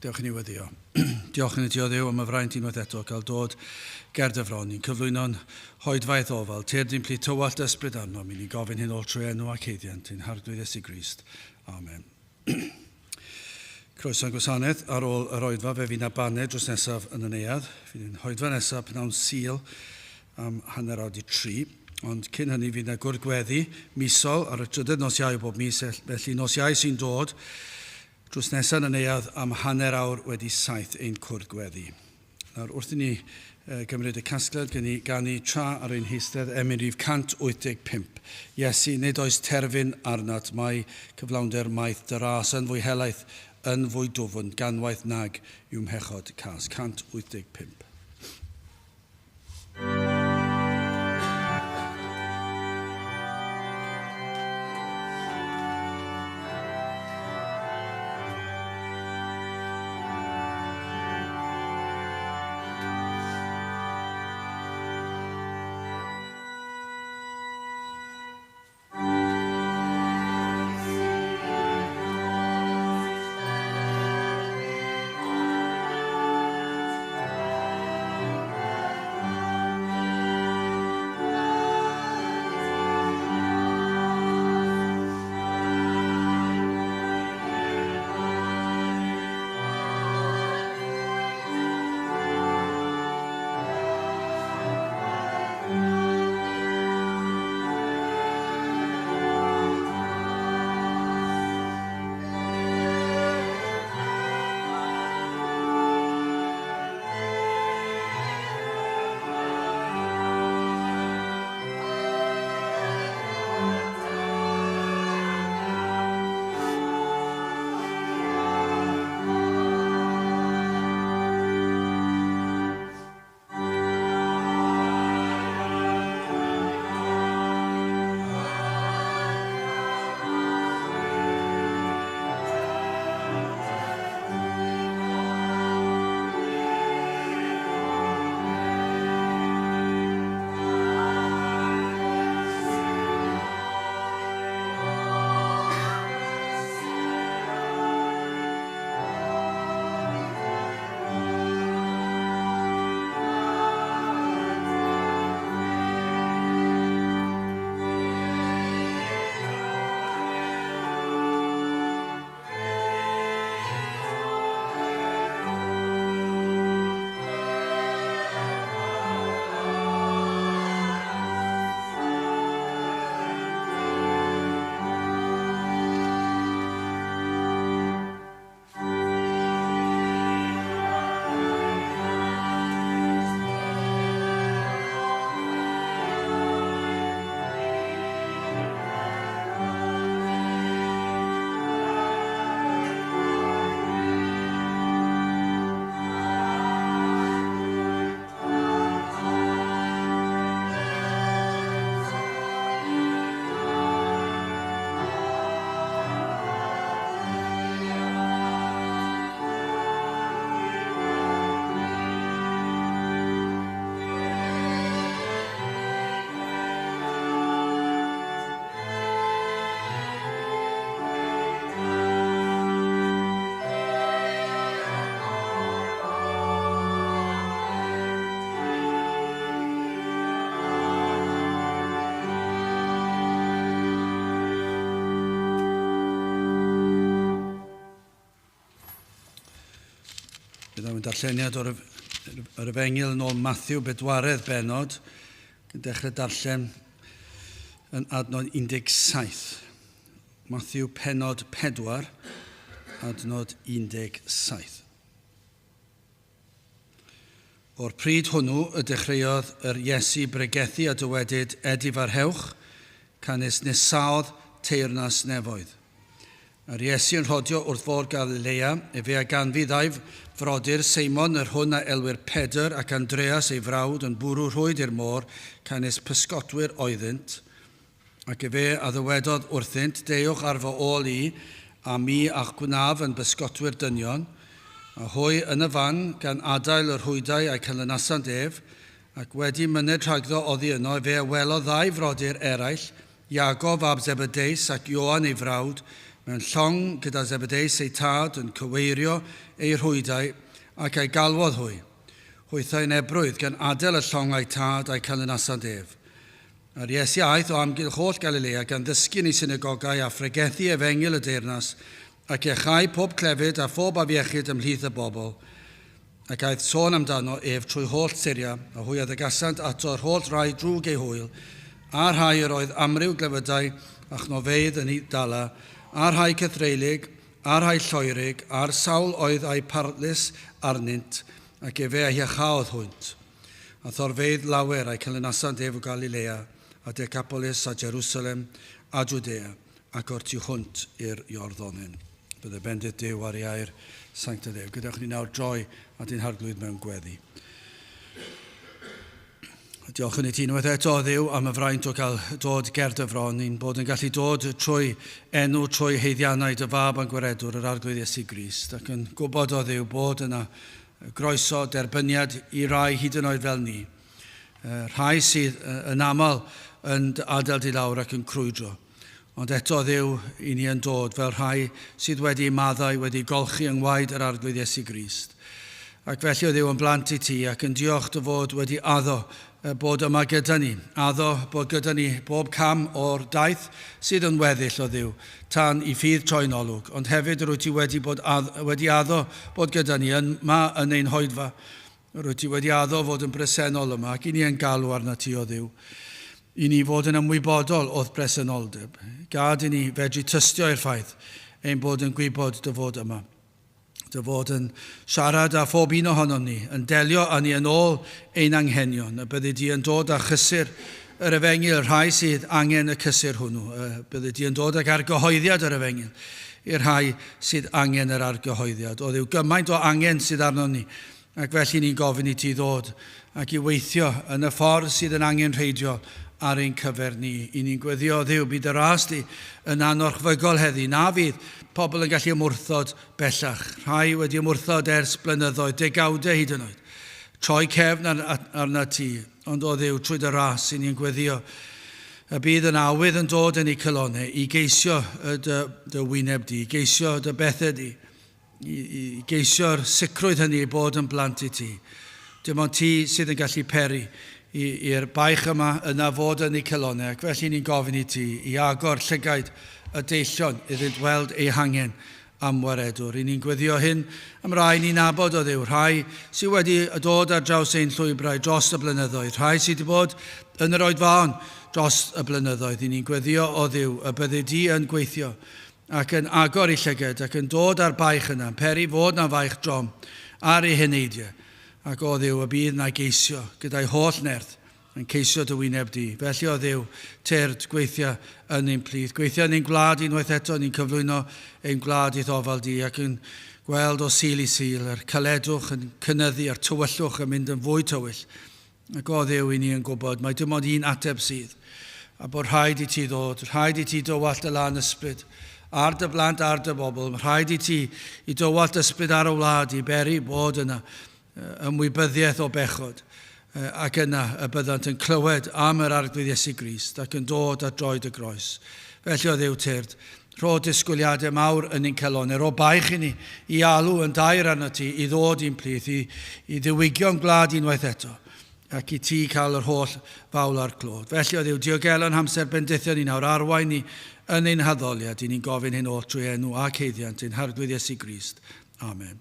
Dewch i ni weddio. Diolch yn y ti o Dduw am y fraint unwaith eto cael dod ger dy fron. Ni'n cyflwyno'n hoedfaeth ofal. Tyrd i'n plu tywallt ysbryd arnom. I ni gofyn hyn oll trwy enw ac haeddiant ein Harglwydd Iesu Grist. Amen. Croeso i'n gwasanaeth ar ôl yr oedfa fe fydd 'na baned drws nesaf yn y neuadd. Fydd ein hoedfa nesaf pnawn Sul am 3:30. Ond cyn hynny fydd 'na gwrdd gweddi misol ar y trydydd nos Iau o bob mis, felly nos Iau sy'n dod drws nesaf yn y neuadd am 7:30 ein cwrdd gweddi. Nawr, wrth i ni gymryd y casgliad, gen i ganu tra ar ein heistedd emyn rhif 185. Iesu, nid oes terfyn arnat, mae cyflawnder maith dy ras yn fwy helaeth, yn fwy dwfn, ganwaith nag yw mhechod cas. 185. Byddaf yn darlleniad o'r yr Efengyl yn ôl Matthew, bedwaredd bennod, yn dechrau darllen yn adnod 17. Matthew pennod 4, adnod 17. O'r pryd hwnnw y dechreuodd yr Iesu bregethu a dywedyd, Edifarhewch, canys nesaodd teyrnas nefoedd. A'r Iesu yn rhodio wrth fôr Galilea, efe a ganfu ddau frodyr, Seimon, yr hwn a elwir Pedr, ac Andreas ei frawd, yn bwrw rhwyd i'r môr, canys pysgotwyr oeddynt. Ac efe a ddywedodd wrthynt, Deuwch ar fy ôl i, a mi a'ch gwnaf yn bysgotwyr dynion. A hwy yn y fan, gan adael y rhwydau a'u canlynasant ef, ac wedi myned rhagddo oddi yno, efe a welodd ddau frodyr eraill, Iago fab Zebedeus ac Ioan ei frawd, mewn llong gyda Zebedeus ei tad yn cyweirio ei rhwydau ac a'i galwodd hwy. Hwythau'n ebrwydd gan adael y llong a'i tad a'i canlynasant ef. A'r Iesu aeth o amgylch holl Galilea gan ddysgu yn ei synagogau a phregethu efengyl y deyrnas ac iachau pob clefyd a phob afiechyd ymhlith y bobl. Ac aeth sôn amdano ef trwy holl Syria, a hwy a ddygasant ato yr holl rai drwg eu hwyl, a'r rhai yr oedd amryw glefydau a chnofeydd yn eu dala, a'r rhai cythreulig, a'r rhai lloerig, a'r sawl oedd a'u parlys arnynt, ac efe a hiachaodd hwynt. A thorfeydd lawer a'i canlynasant ef o Galilea, a Decapolis, a Jerusalem, a Jwdea, ac o'r tu hwnt i'r Iorddonen. Bydde bendith Duw ar ei air sanctaidd ef. Gadewch ni nawr droi at ein harglwydd mewn gweddi. Diolch yn i ti unwaith eto, Dduw, am y fraint o gael dod ger dy fron. Ni'n bod yn gallu dod trwy enw, trwy haeddiannau dy fab a'n gwaredwr, yr Arglwydd Iesu Grist, ac yn gwybod, o Dduw, bod yna groeso, derbyniad i rai hyd yn oed fel ni. Rhai sydd yn aml yn adael di lawr ac yn crwydro. Ond eto Dduw, i ni yn dod fel rhai sydd wedi maddau, wedi golchi yng ngwaed yr Arglwydd Iesu Grist. Ac felly o Dduw yn blant i ti ac yn diolch dy fod wedi addo bod yma gyda ni, addo bod gyda ni bob cam o'r daith sydd yn weddill o Dduw, tan i ffydd troi'n olwg, ond hefyd rwyt ti wedi, bod wedi addo bod gyda ni yma yn ein hoedfa. Rwyt ti wedi addo fod yn bresennol yma, ac i ni yn galw arnat ti o Dduw. I ni fod yn ymwybodol o'th bresenoldeb. Gad i ni fedru tystio i'r ffaith ein bod yn gwybod dy fod yma. Dy fod yn siarad â phob un ohonom ni, yn delio â ni yn ôl ein anghenion, y byddi di yn dod â chysur yr efengyl, rhai sydd angen y cysur hwnnw. Y byddi di yn dod ag argyhoeddiad yr efengyl i'r rhai sydd angen yr argyhoeddiad. O Dduw, gymaint o angen sydd arnon ni, ac felly ni'n gofyn i ti ddod ac i weithio yn y ffordd sydd yn angenrheidiol ar ein cyfer ni. I ni'n gweddio, Dduw, bydd dy ras di yn anorchfygol heddi. Na fydd pobl yn gallu ymwrthod bellach. Rhai wedi ymwrthod ers blynyddoedd, degawdau hyd yn oed. Troi cefn ar, arna ti, ond o Dduw, trwy dy ras, i ni'n gweddio y bydd yn awydd yn dod yn eu calonnau i geisio dy, dy wyneb di, i geisio dy bethau di, i, i geisio'r sicrwydd hynny eu bod yn blant i ti. Dim ond ti sydd yn gallu peri i'r baich yma yna fod yn eu calonnau, ac felly ni'n gofyn i ti i agor llygaid y deillion iddynt weld eu hangen am waredwr. I ni'n gweddio hyn am rai ni'n nabod o Dduw, rhai sydd wedi dod ar draws ein llwybrau dros y blynyddoedd, rhai sydd wedi bod yn yr oedfaon dros y blynyddoedd. I ni'n gweddio o Dduw y byddi di yn gweithio ac yn agor ei llyged, ac yn dod â'r baich yna, yn peri fod na faich drom ar ei heneidiau, ac o Dduw, y bydd na geisio, gyda'i holl nerth, yn ceisio dy wyneb di. Felly, o Dduw, tyrd, gweithia yn ein plith. Gweithia yn ein gwlad unwaith eto, ni'n cyflwyno ein gwlad i'th ofal di, ac yn gweld o Sul i Sul, yr caledwch yn cynyddu, a'r tywyllwch yn mynd yn fwy tywyll. Ac o Dduw, i ni yn gwybod mai dim ond un ateb sydd, a bod rhaid i ti ddod, rhaid i ti dywallt y lân ysbryd ar dy blant, ar dy bobl, rhaid i ti i dywallt ysbryd ar y wlad i beri bod yna ymwybyddiaeth o bechod, ac yna y byddant yn clywed am yr Arglwydd Iesu Grist ac yn dod at droed y groes. Felly o Dduw tyrd, rho disgwyliadau mawr yn ein calonnau, rho baich i ni i alw yn daer arnat ti i ddod i'n plith, i, i ddiwygio'n gwlad unwaith eto, ac i ti cael yr holl fawl a'r clod. Felly, o Dduw, diogelo'n hamser bendithion ni nawr, arwain ni yn ein haddoliad, i ni'n gofyn hyn oll trwy enw ac haeddiant ein Harglwydd Iesu Grist. Amen.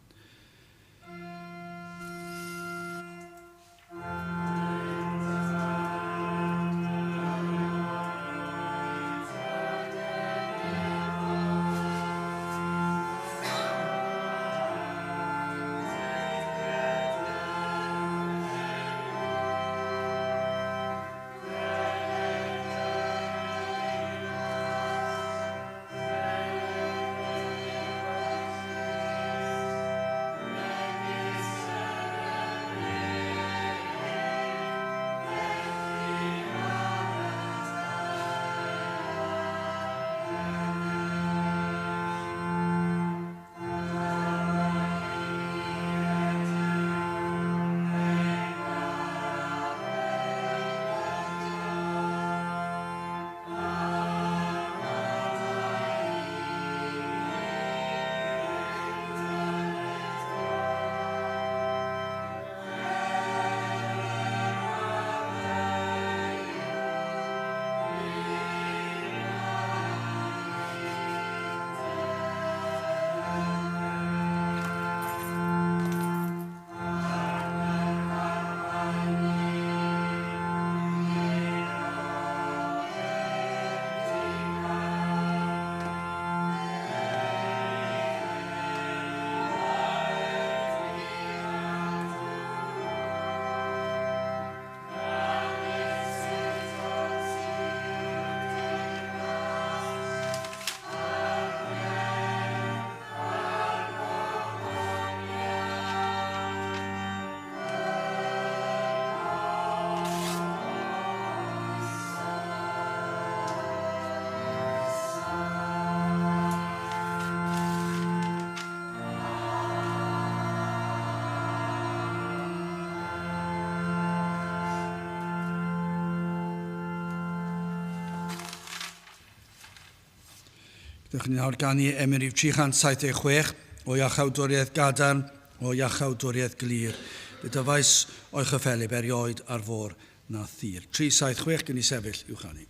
Byddwch ni nawr ganu emyn rhif 376 o iachawdwriaeth gadarn, o iachawdwriaeth glir. Fe dyfais o'i chyffelyb erioed ar fôr na thir. 376 gen i sefyll i'w chanu.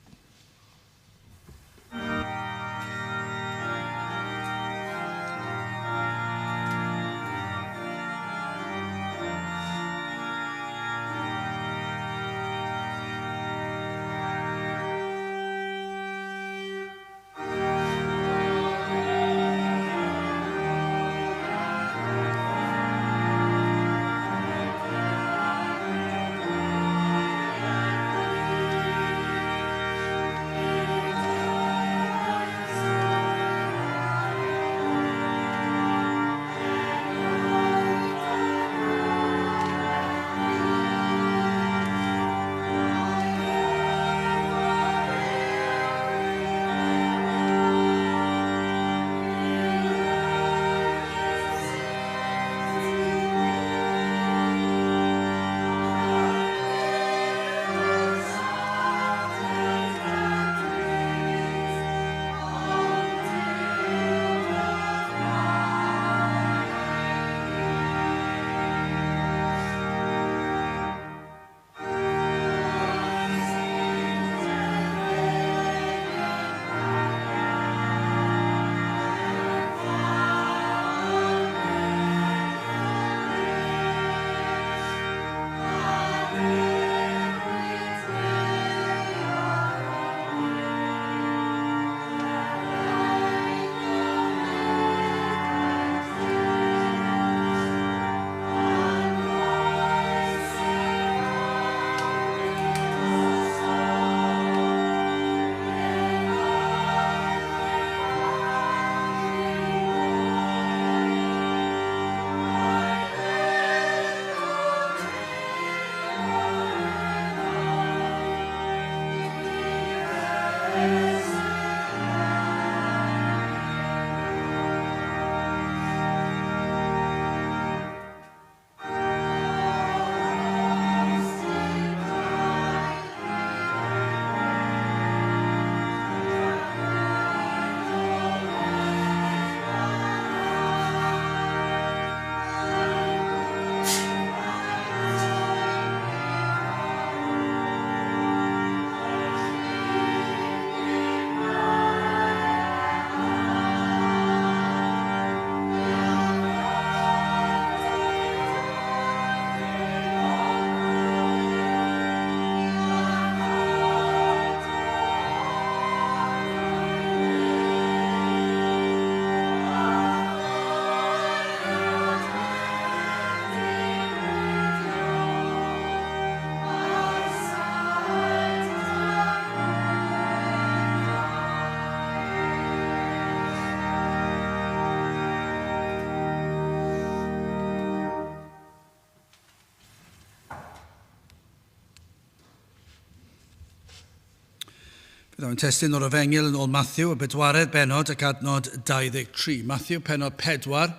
Byddwn yn testun o'r Efengyl yn ôl Matthew, y bedwaredd bennod ac adnod 23. Matthew pennod 4,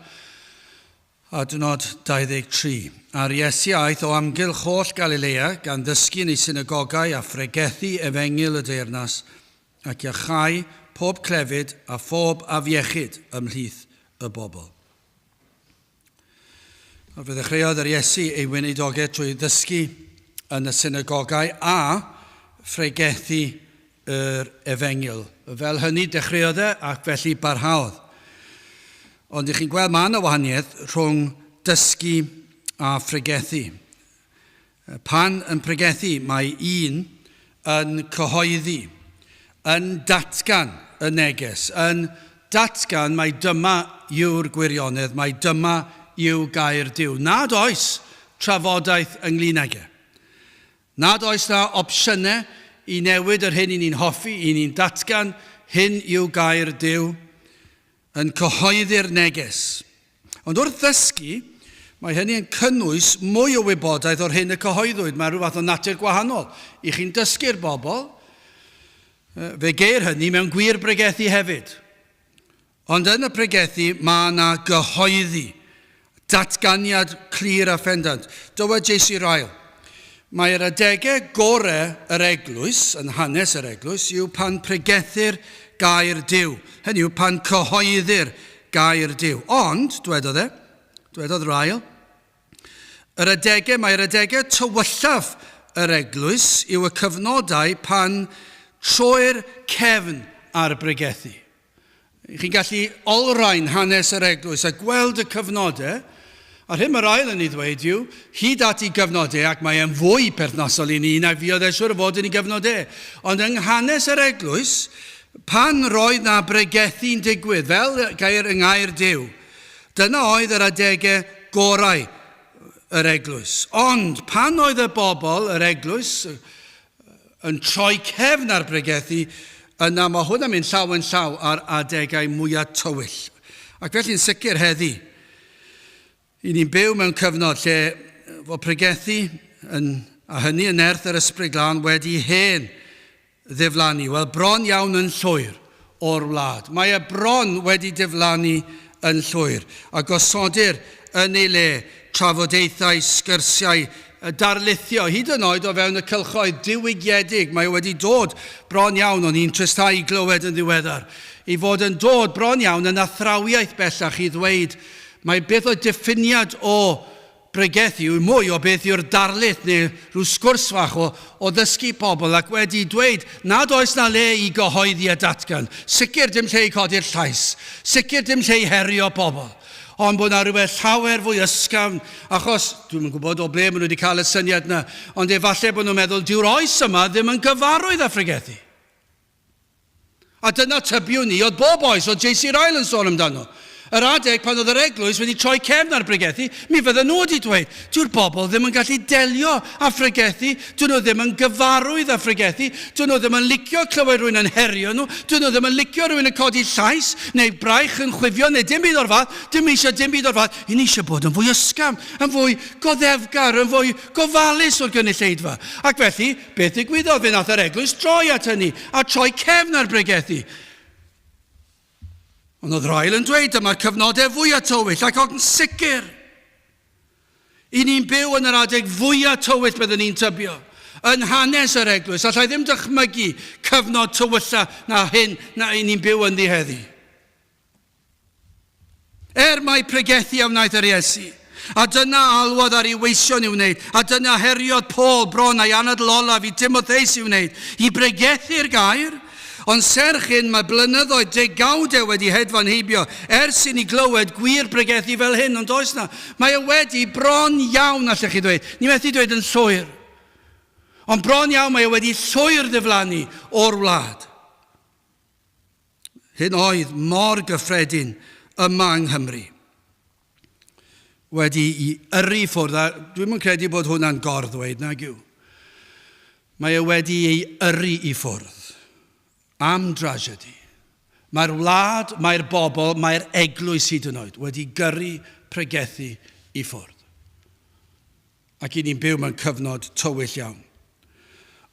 adnod 23. A'r Iesu aeth o amgylch holl Galilea, gan ddysgu yn ei synagogau a phregethu Efengyl y deyrnas, ac iachau pob clefyd a phob afiechyd ymhlith y bobl. A fe ddechreuodd yr Iesu ei weinidogaeth trwy ddysgu yn y synagogau a phregethu yr efengyl. Fel hynny dechreuodd e ac felly barhaodd. Ond ych chi'n gweld mae yna wahaniaeth rhwng dysgu a phregethu. Pan yn pregethu mae un yn cyhoeddi, yn datgan y neges, yn datgan mai dyma yw'r gwirionedd, mai dyma yw gair Duw. Nad oes trafodaeth ynglyn ag e. Nad oes na opsiynau i newid yr hyn i ni'n hoffi, i ni'n datgan, hyn yw gair Duw, yn cyhoeddi'r neges. Ond wrth ddysgu, mae hynny yn cynnwys mwy o wybodaeth o'r hyn y cyhoeddwyd. Mae rhyw fath o natur gwahanol. I chi'n dysgu'r bobl, fe geir hynny mewn gwir bregethu hefyd. Ond yn y pregethu mae yna gyhoeddi, datganiad clir a phendant. Dywed J.C. Ryle, Mae'r adegau gorau yr eglwys, yn hanes yr eglwys, yw pan pregethir gair Duw. Hynny yw, pan cyhoeddir gair Duw. Ond, dwedodd e, dwedodd Ryle, yr adegau, mae'r adegau tywyllaf yr eglwys yw y cyfnodau pan troi'r cefn ar bregethu. Chi'n gallu olrhain hanes yr eglwys a gweld y cyfnodau, a'r hyn mae'r ail yn ei ddweud yw, hyd at ei gyfnod e, ac mae e'n fwy perthnasol i ni nag fuodd e siwr o fod yn ei gyfnod e. Ond yng nghanes yr eglwys, pan roedd na bregethu'n digwydd, fel gair yng ngair Duw, dyna oedd yr adegau gorau yr eglwys. Ond pan oedd y bobl, yr eglwys, yn troi cefn ar bregethu, yna mae hwnna'n mynd llaw yn llaw â'r adegau mwyaf tywyll. Ac felly'n sicr heddi, i ni'n byw mewn cyfnod lle fod pregethu yn, a hynny yn nerth yr Ysbryd Glân wedi hen ddiflannu, wel bron iawn yn llwyr o'r wlad. Mae e bron wedi diflannu yn llwyr, a gosodir yn ei le trafodaethau, sgyrsiau, darlithio, hyd yn oed o fewn y cylchoedd diwygiedig. Mae e wedi dod bron iawn, o'n i'n tristau i glywed yn ddiweddar, i fod yn dod bron iawn yn athrawiaeth bellach i ddweud mae beth oedd diffiniad o Bregethu yw mwy o beth yw'r darlith neu rhyw sgwrs fach o, o ddysgu pobl ac wedi dweud nad oes na le i gyhoeddi a datgan. Sicr dim lle i codi'r llais. Sicr dim lle i herio pobl. Ond bod na rhywbeth llawer fwy ysgafn, achos dwi'm yn gwybod o ble maen nhw wedi cael y syniad yna, ond efallai bod nhw'n meddwl dyw'r oes yma ddim yn gyfarwydd â phregethu. A dyna tybiwn ni oedd bob oes oedd JC Ryle yn sôn amdano. Yr adeg pan oedd yr eglwys wedi troi cefn ar bregethu, mi fydden nhw wedi dweud, dyw'r bobl ddim yn gallu delio â phregethu, dyn nhw ddim yn gyfarwydd â phregethu, dyn nhw ddim yn licio clywed rhywun yn herio nhw, dyn nhw ddim yn licio rhywun yn codi llais, neu braich yn chwifio, neu dim byd o'r fath, dim eisiau dim byd o'r fath. I ni eisiau bod yn fwy ysgafn, yn fwy goddefgar, yn fwy gofalus o'r gynulleidfa. Ac felly, Beth ddigwyddodd? Fe wnaeth yr eglwys droi at hynny, a troi cefn ar bregethu. Ond oedd Ryle yn dweud, dyma'r cyfnodau fwyaf tywyll, ac oedd yn sicr. I ni'n byw yn yr adeg fwyaf tywyll byddwn ni'n tybio. Yn hanes yr eglwys, allai ddim dychmygu cyfnod tywylla na hyn na i ni'n byw ynddi heddi. Er mai pregethu a wnaeth yr Iesu, a dyna a alwodd ar ei weision i'w wneud, a dyna heriodd Paul bron a'i anadl olaf i Timotheus i'w wneud, i bregethu'r gair, ond serch hyn mae blynyddoedd degawdau wedi hedfan heibio ers i ni glywed gwir bregethu fel hyn, ond oes na? Mae e wedi bron iawn, allech chi ddweud. Ni methu dweud yn llwyr. Ond bron iawn mae e wedi llwyr ddiflannu o'r wlad. Hyn oedd mor gyffredin yma yng Nghymru. Wedi i yrru ffwrdd, a dwi'm yn credu bod hwnna'n gor-ddweud, nag yw. Mae e wedi ei yrru i ffwrdd. Am dragedy. Mae'r wlad, mae'r bobl, mae'r eglwys hyd yn oed wedi gyrru pregethu i ffwrdd. Ac i ni'n byw mewn cyfnod tywyll iawn.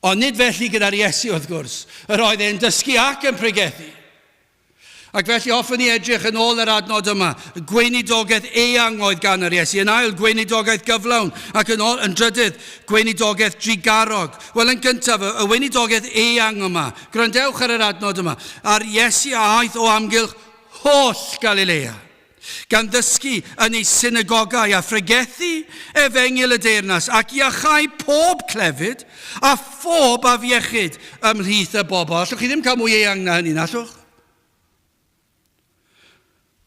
Ond nid felly gyda'r Iesu, wrth gwrs. Yr oedd e'n dysgu ac yn pregethu. Ac felly hoffwn i edrych yn ôl yr adnod yma. Gweinidogaeth eang oedd gan yr Iesu. Yn ail, gweinidogaeth gyflawn. Ac yn ôl, yn drydydd, gweinidogaeth drugarog. Wel, yn gyntaf, y weinidogaeth eang yma. Gwrandewch ar yr adnod yma. A'r Iesu a aeth o amgylch holl Galilea. gan ddysgu yn ei synagogau a phregethu efengyl y deyrnas ac iachau pob clefyd a phob afiechyd ymhlith y bobl. Allwch chi ddim cael mwy eang na hynny, nallwch?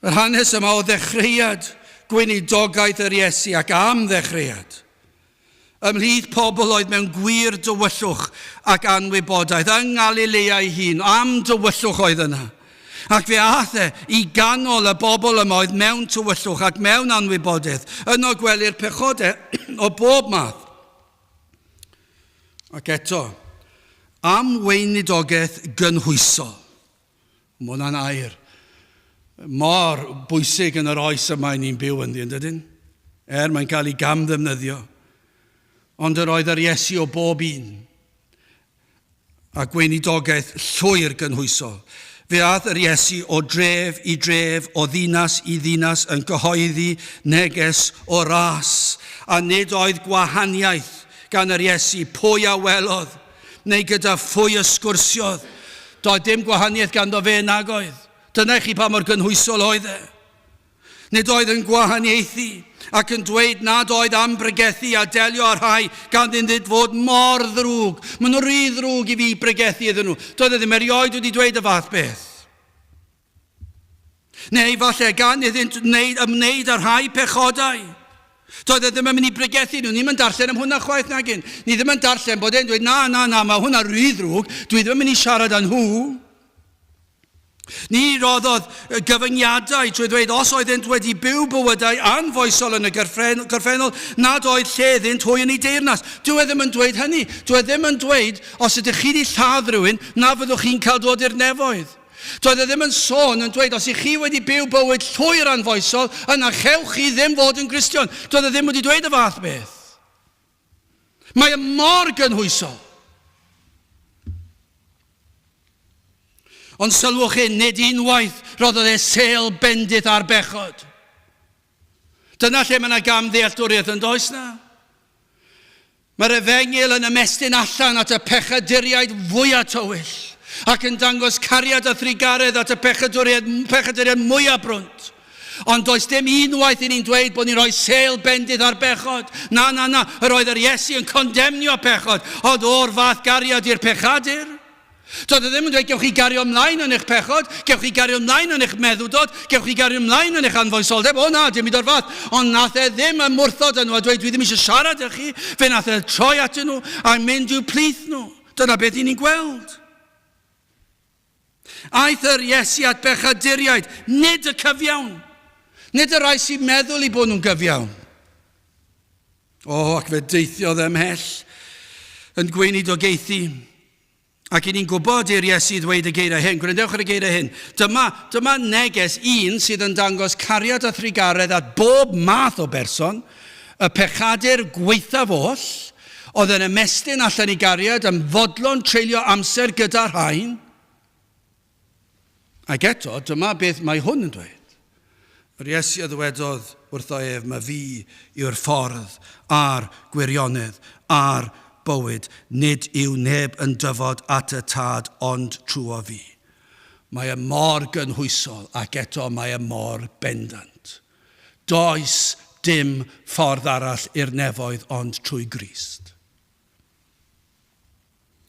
Yr hanes yma o ddechreuad gweinidogaeth yr Iesu ac am ddechreuad. Ymhlith pobl oedd mewn gwir dywyllwch ac anwybodaeth, yng Ngalilea ei hun, am dywyllwch oedd yna. Ac fe aeth e i ganol y bobl yma oedd mewn tywyllwch ac mewn anwybodaeth. Yno gwelir pechodau o bob math. Ac eto, am weinidogaeth gynhwysol. Mae hwnna'n air mor bwysig yn yr oes yma i ni'n byw ynddi, yn dydyn? Er mae'n cael ei gamddefnyddio. Ond yr oedd yr Iesu o bob un a gweinidogaeth llwyr gynhwysol. Fe aeth yr Iesu o dref i dref, o ddinas i ddinas yn cyhoeddi neges o ras, a nid oedd gwahaniaeth gan yr Iesu pwy a welodd neu gyda phwy y sgwrsiodd. Doedd dim gwahaniaeth ganddo fe nag oedd. Dyna i chi pa mor gynhwysol oedd e. Nid oedd yn gwahaniaethu ac yn dweud nad oedd am bregethu a delio â rhai gan iddynt fod mor ddrwg. Maen nhw rhy ddrwg i fi bregethu iddyn nhw. Doedd e ddim erioed wedi dweud y fath beth. Neu falle gan iddynt wneud, ymwneud â rhai pechodau. Doedd e ddim yn mynd i bregethu nhw. Ni'm yn darllen am hwnna chwaith nagyn. Ni ddim yn darllen bod e'n dweud, na, na, na, mae hwnna rhy ddrwg, dwi ddim yn mynd i siarad â nhw. Ni roddodd gyfyngiadau trwy ddweud os oeddent wedi byw bywydau anfoesol yn y gorffennol nad oedd lle iddynt hwy yn ei deyrnas. Dyw e ddim yn dweud hynny. Dyw e ddim yn dweud os ydych chi wedi lladd rhywun na fyddwch chi'n cael dod i'r nefoedd. Doedd e ddim yn sôn yn dweud os ych chi wedi byw bywyd llwyr anfoesol yna chewch chi ddim fod yn Gristion. Doedd e ddim wedi dweud y fath beth. Mae e mor gynhwysol. Ond sylwch hyn, nid unwaith roddodd e sêl bendith ar bechod. Dyna lle mae yna gamddealltwriaeth yn does na? Mae'r efengyl yn ymestyn allan at y pechaduriaid fwyaf tywyll ac yn dangos cariad a thrugaredd at y pechaduriaid, pechaduriaid mwyaf brwnt. Ond does dim unwaith i ni'n dweud bod ni'n rhoi sêl bendith ar bechod. Na, na, na, yr oedd yr Iesu yn condemnio pechod, ond o'r fath gariad i'r pechadur. Doedd e ddim yn dweud, gewch chi gario ymlaen yn eich pechod, gewch chi gario ymlaen yn eich meddwdod, gewch chi gario ymlaen yn eich anfoesoldeb. O na, dim byd o'r fath. Ond nath e ddim ymwrthod â nhw a dweud, dwi ddim eisiau siarad â chi. Fe nath e troi atyn nhw a mynd i'w plith nhw. Dyna beth i ni'n gweld. Aeth yr Iesu at bechaduriaid, nid y cyfiawn. Nid y rhai sy'n meddwl eu bod nhw'n gyfiawn. O, ac fe deithiodd ymhell yn gweinidogaethu. Ac i ni'n gwybod i'r Iesu ddweud y geiriau hyn. Gwrandewch ar y geiriau hyn. Dyma, dyma neges un sydd yn dangos cariad a thrugaredd at bob math o berson, y pechadur gwaethaf oll, oedd yn ymestyn allan i gariad, yn fodlon treulio amser gyda rhain. Ac eto, dyma beth mae hwn yn dweud. Yr Iesu a ddywedodd wrtho ef, Mae fi yw'r ffordd a'r gwirionedd a'r bywyd. Nid yw neb yn dyfod at y Tad ond trwy fi. Mae e mor gynhwysol ac eto mae e mor bendant. Does dim ffordd arall i'r nefoedd ond trwy Grist.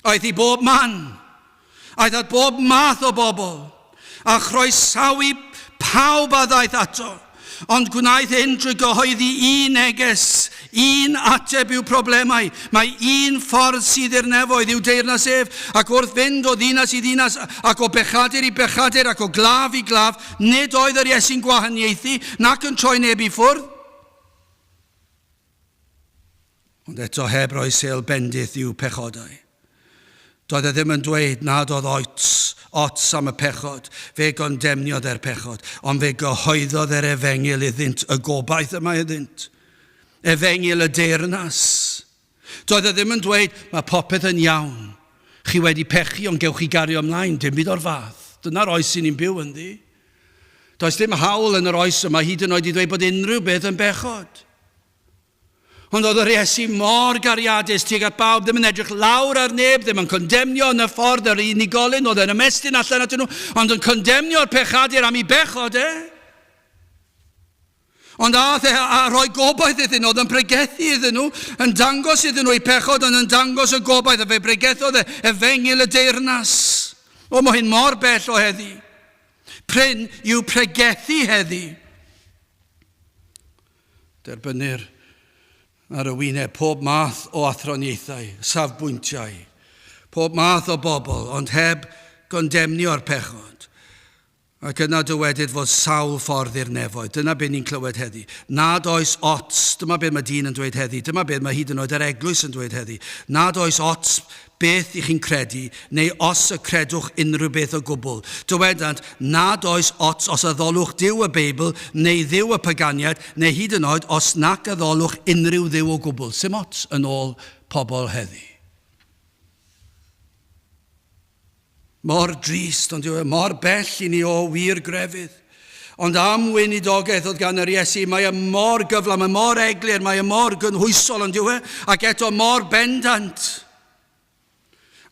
Aeth i bob man. Aeth at bob math o bobl, a chroesawu pawb a ddaeth ato. Ond gwnaeth hyn trwy gyhoeddi un neges, un ateb i'w problemau. Mae un ffordd sydd i'r nefoedd, i'w deyrnas ef, ac wrth fynd o ddinas i ddinas, ac o bechadur i bechadur, ac o glaf i glaf, nid oedd yr Iesu'n gwahaniaethu, nac yn troi neb i ffwrdd. Ond eto heb roi sêl bendith i'w pechodau. Doedd e ddim yn dweud nad oedd ots, ots am y pechod, fe gondemniodd e'r pechod, ond fe gyhoeddodd e'r efengyl iddynt, y gobaith yma iddynt. Efengyl y deyrnas. Doedd e ddim yn dweud, mae popeth yn iawn, chi wedi pechu ond gewch chi gario ymlaen, dim byd o'r fath. Dyna'r oes sy'n ni'n byw ynddi. Does dim hawl yn yr oes yma hyd yn oed i ddweud bod unrhyw beth yn bechod. Ond oedd yr Iesu mor gariadus tuag at bawb, ddim yn edrych lawr ar neb, ddim yn condemnio yn y ffordd yr unigolyn oedd yn ymestyn allan atyn nhw, ond yn condemnio'r pechadur am ei bechod e. Ond aeth e a rhoi gobaith iddyn nhw, oedd yn pregethu iddyn nhw, yn dangos iddyn nhw eu pechod, ond yn dangos y gobaith, a fe bregethodd e efengyl y deyrnas. O, mae hyn mor bell o heddi. Prin yw pregethu heddi. Derbynnir ar y wyneb pob math o athroniaethau, safbwyntiau, pob math o bobl, ond heb gondemnio'r pechod. Ac yna dywedid fod sawl ffordd i'r nefoedd. Dyna beth ni'n clywed heddi. Nad oes ots, dyma beth mae dyn yn dweud heddi, dyma beth mae hyd yn oed yr eglwys yn dweud heddi. Nad oes ots beth i chi'n credu, neu os y credwch unrhyw beth o gwbl. Dywedant nad oes ots os addolwch Duw y Beibl, neu dduw y paganiaid, neu hyd yn oed os nac addolwch unrhyw dduw o gwbl. Sim ots yn ôl pobl heddi. Mor drist, ond yw e mor bell i ni o wir grefydd. Ond am weinidogaeth oedd gan yr Iesu, mae e mor gyflawn, mae mor eglur, mae e mor gynhwysol, ond yw e, ac eto mor bendant.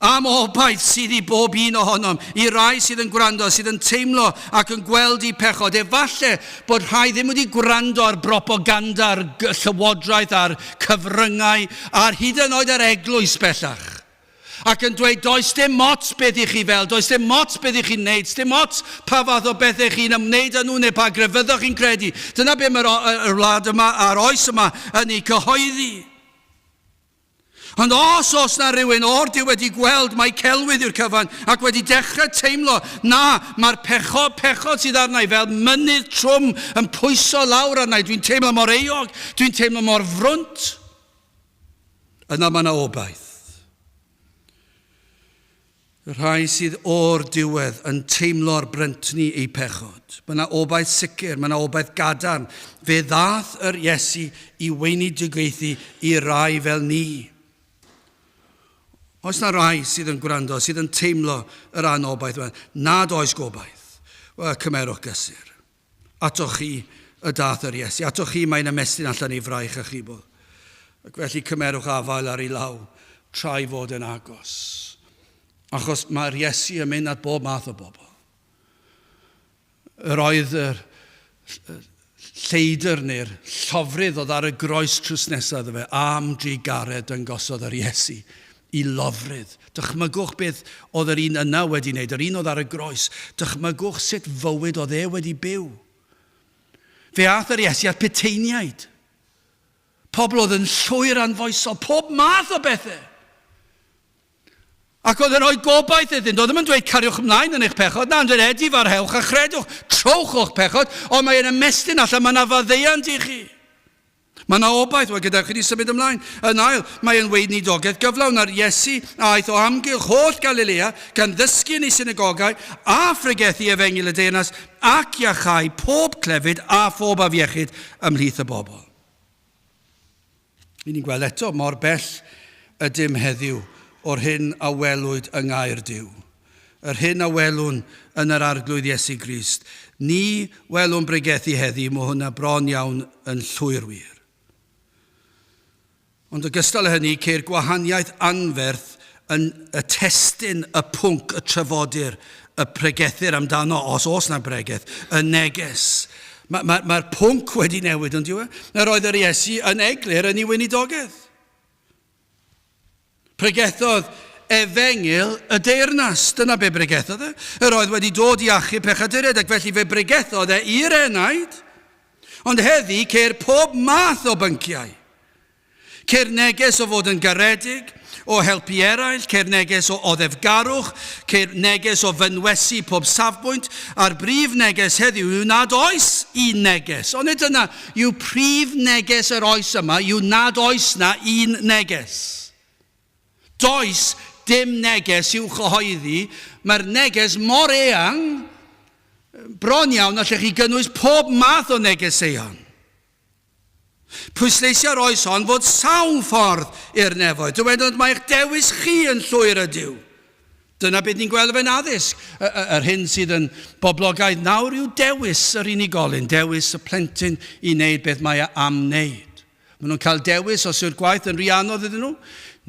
Am obaith sydd i bob un ohonom, i rai sydd yn gwrando, sydd yn teimlo ac yn gweld eu pechod. Efallai bod rhai ddim wedi gwrando ar bropaganda'r llywodraeth a'r cyfryngau, a'r hyd yn oed yr eglwys bellach. Ac yn dweud, does dim ots beth i chi fel, does dim ots beth i chi'n wneud, dim ots pa fath o bethau chi'n ymwneud â nhw neu pa grefyddau chi'n credu. Dyna be mae'r wlad yma a'r oes yma yn ei cyhoeddi. Ond os oes na rhywun o'r du wedi gweld mai celwydd yw'r cyfan ac wedi dechrau teimlo, na, mae'r pechod, pechod sydd arna i fel mynydd trwm yn pwyso lawr arna i, dwi'n teimlo mor euog, dwi'n teimlo mor frwnt, yna mae yna obaith. Y rhai sydd o'r diwedd yn teimlo'r bryntni eu pechod. Mae yna obaith sicr, mae yna obaith gadarn. Fe ddaeth yr Iesu i weinidogaethu i rai fel ni. Oes na rai sydd yn gwrando, sydd yn teimlo yr anobaith yma, nad oes gobaith? Wel, cymerwch gysur. Atoch chi y daeth yr Iesu. Atoch chi mae'n ymestyn allan ei fraich achubol. Ac felly cymerwch afael ar ei law tra'i fod yn agos. Achos mae'r Iesu yn mynd at bob math o bobl. Yr oedd yr lleidr neu'r llofrudd oedd ar y groes trws nesaf iddo fe, am drugaredd dangosodd yr Iesu i lofrudd. Dychmygwch beth oedd yr un yna wedi wneud, yr un oedd ar y groes. Dychmygwch sut fywyd oedd e wedi byw. Fe aeth yr Iesu at puteiniaid. Pobl oedd yn llwyr anfoesol, pob math o bethau. Ac oedd yn rhoi gobaith iddynt. Oedd ddim yn dweud cariwch ymlaen yn eich pechod, na, yn dweud edifarhewch a chredwch, trowch o'ch pechod, ond mae'n ymestyn allan, mae yna faddeuant i chi. Mae yna obaith, wel gadewch i ni symud ymlaen. Yn ail, mae yn weinidogaeth gyflawn ar Iesu a aeth o amgylch holl Galilea, gan ddysgu yn ei synagogau a phregethu efengyl y deyrnas ac iachau pob clefyd a phob afiechyd ymhlith y bobl. Ni'n gweld eto mor bell ydym heddiw o'r hyn a welwyd yng Ngair Duw. Yr hyn a welwn yn yr Arglwydd Iesu Grist. Ni welwn bregethu heddi, mae hwnna bron iawn yn llwyr wir. Ond ogystal â hynny, ceir gwahaniaeth anferth yn y testun, y pwnc, y trafodir, y pregethir amdano, os oes na bregeth, y neges. Mae'r ma, ma pwnc wedi newid, ond yw e? Yr oedd yr Iesu yn eglur yn ei weinidogaeth. Pregethodd efengyl y deyrnas. Dyna be bregethodd e. Yr oedd wedi dod i achub pechaduriaid, ac felly fe bregethodd e i'r enaid. Ond heddi ceir pob math o bynciau. Ceir neges o fod yn garedig, o helpu eraill, ceir neges o oddefgarwch, ceir neges o fynwesu pob safbwynt, a'r brif neges heddiw yw nad oes un neges. Ond nid dyna yw prif neges yr oes yma, yw nad oes na un neges. Does dim neges i'w chyhoeddi, mae'r neges mor eang, bron iawn allech chi gynnwys pob math o negeseuon. Pwysleisia'r oes hon fod sawl ffordd i'r nefoedd. Dywedodd mai eich dewis chi yn llwyr ydyw. Dyna beth ni'n gweld efo'n addysg. Yr hyn sydd yn boblogaidd nawr yw dewis yr unigolyn, dewis y plentyn i wneud beth mae e am wneud. Maen nhw'n cael dewis os yw'r gwaith yn rhy anodd iddyn nhw.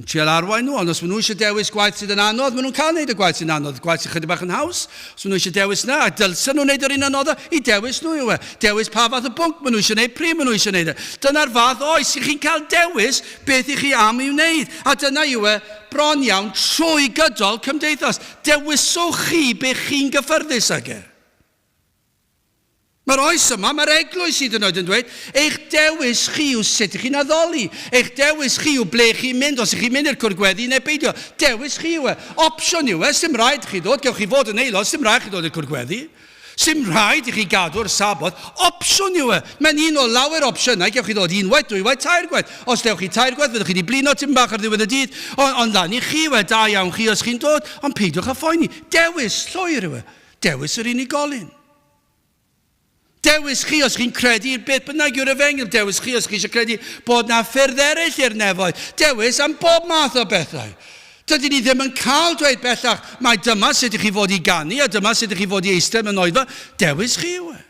Yn trial arwain nhw, ond os maen nhw eisiau dewis gwaith sydd yn anodd, maen nhw'n cael wneud y gwaith sy'n anodd, gwaith sy'n chydig bach yn haws. Os maen nhw eisiau dewis na, a dylsen nhw wneud yr un anoddaf, i dewis nhw yw e. Dewis pa fath o bwnc maen nhw eisiau wneud, pryd maen nhw eisiau wneud e. Dyna'r fath oes, i chi'n cael dewis beth i chi am ei wneud. A dyna yw e bron iawn trwy gydol cymdeithas. Dewiswch chi be chi'n gyffyrddus ag e. Mae'r oes yma, mae'r eglwys hyd yn oed yn dweud, eich dewis chi yw sut ych chi'n addoli. Eich dewis chi yw ble chi'n mynd, os ych chi'n mynd i'r cwrdd gweddi neu beidio. Dewis chi yw e. Opsiwn yw e, sdim rhaid chi ddod, gewch chi fod yn aelod, sdim rhaid chi ddod i'r cwrdd gweddi. Sdim rhaid i chi gadw'r Saboth. Opsiwn yw e. Mae'n un o lawer opsiynau, gewch chi ddod unwaith, dwywaith, tair gwaith. Os dewch chi tair gwaith, fyddwch chi wedi blino tipyn bach ar ddiwedd y dydd, ond, ond lan i chi yw e, da iawn chi os chi'n dod, ond peidiwch â phoeni. Dewis llwyr yw e. Dewis yr unigolyn. Dewis chi os chi'n credu beth bynnag yw'r efengyl. Dewis chi os chi eisiau credu bod na ffyrdd eraill i'r nefoedd. Dewis am bob math o bethau. Dydyn ni ddim yn cael dweud bellach mai dyma sut ych chi fod i ganu a dyma sut ych chi fod i eistedd mewn oedfa. Dewis chi yw e.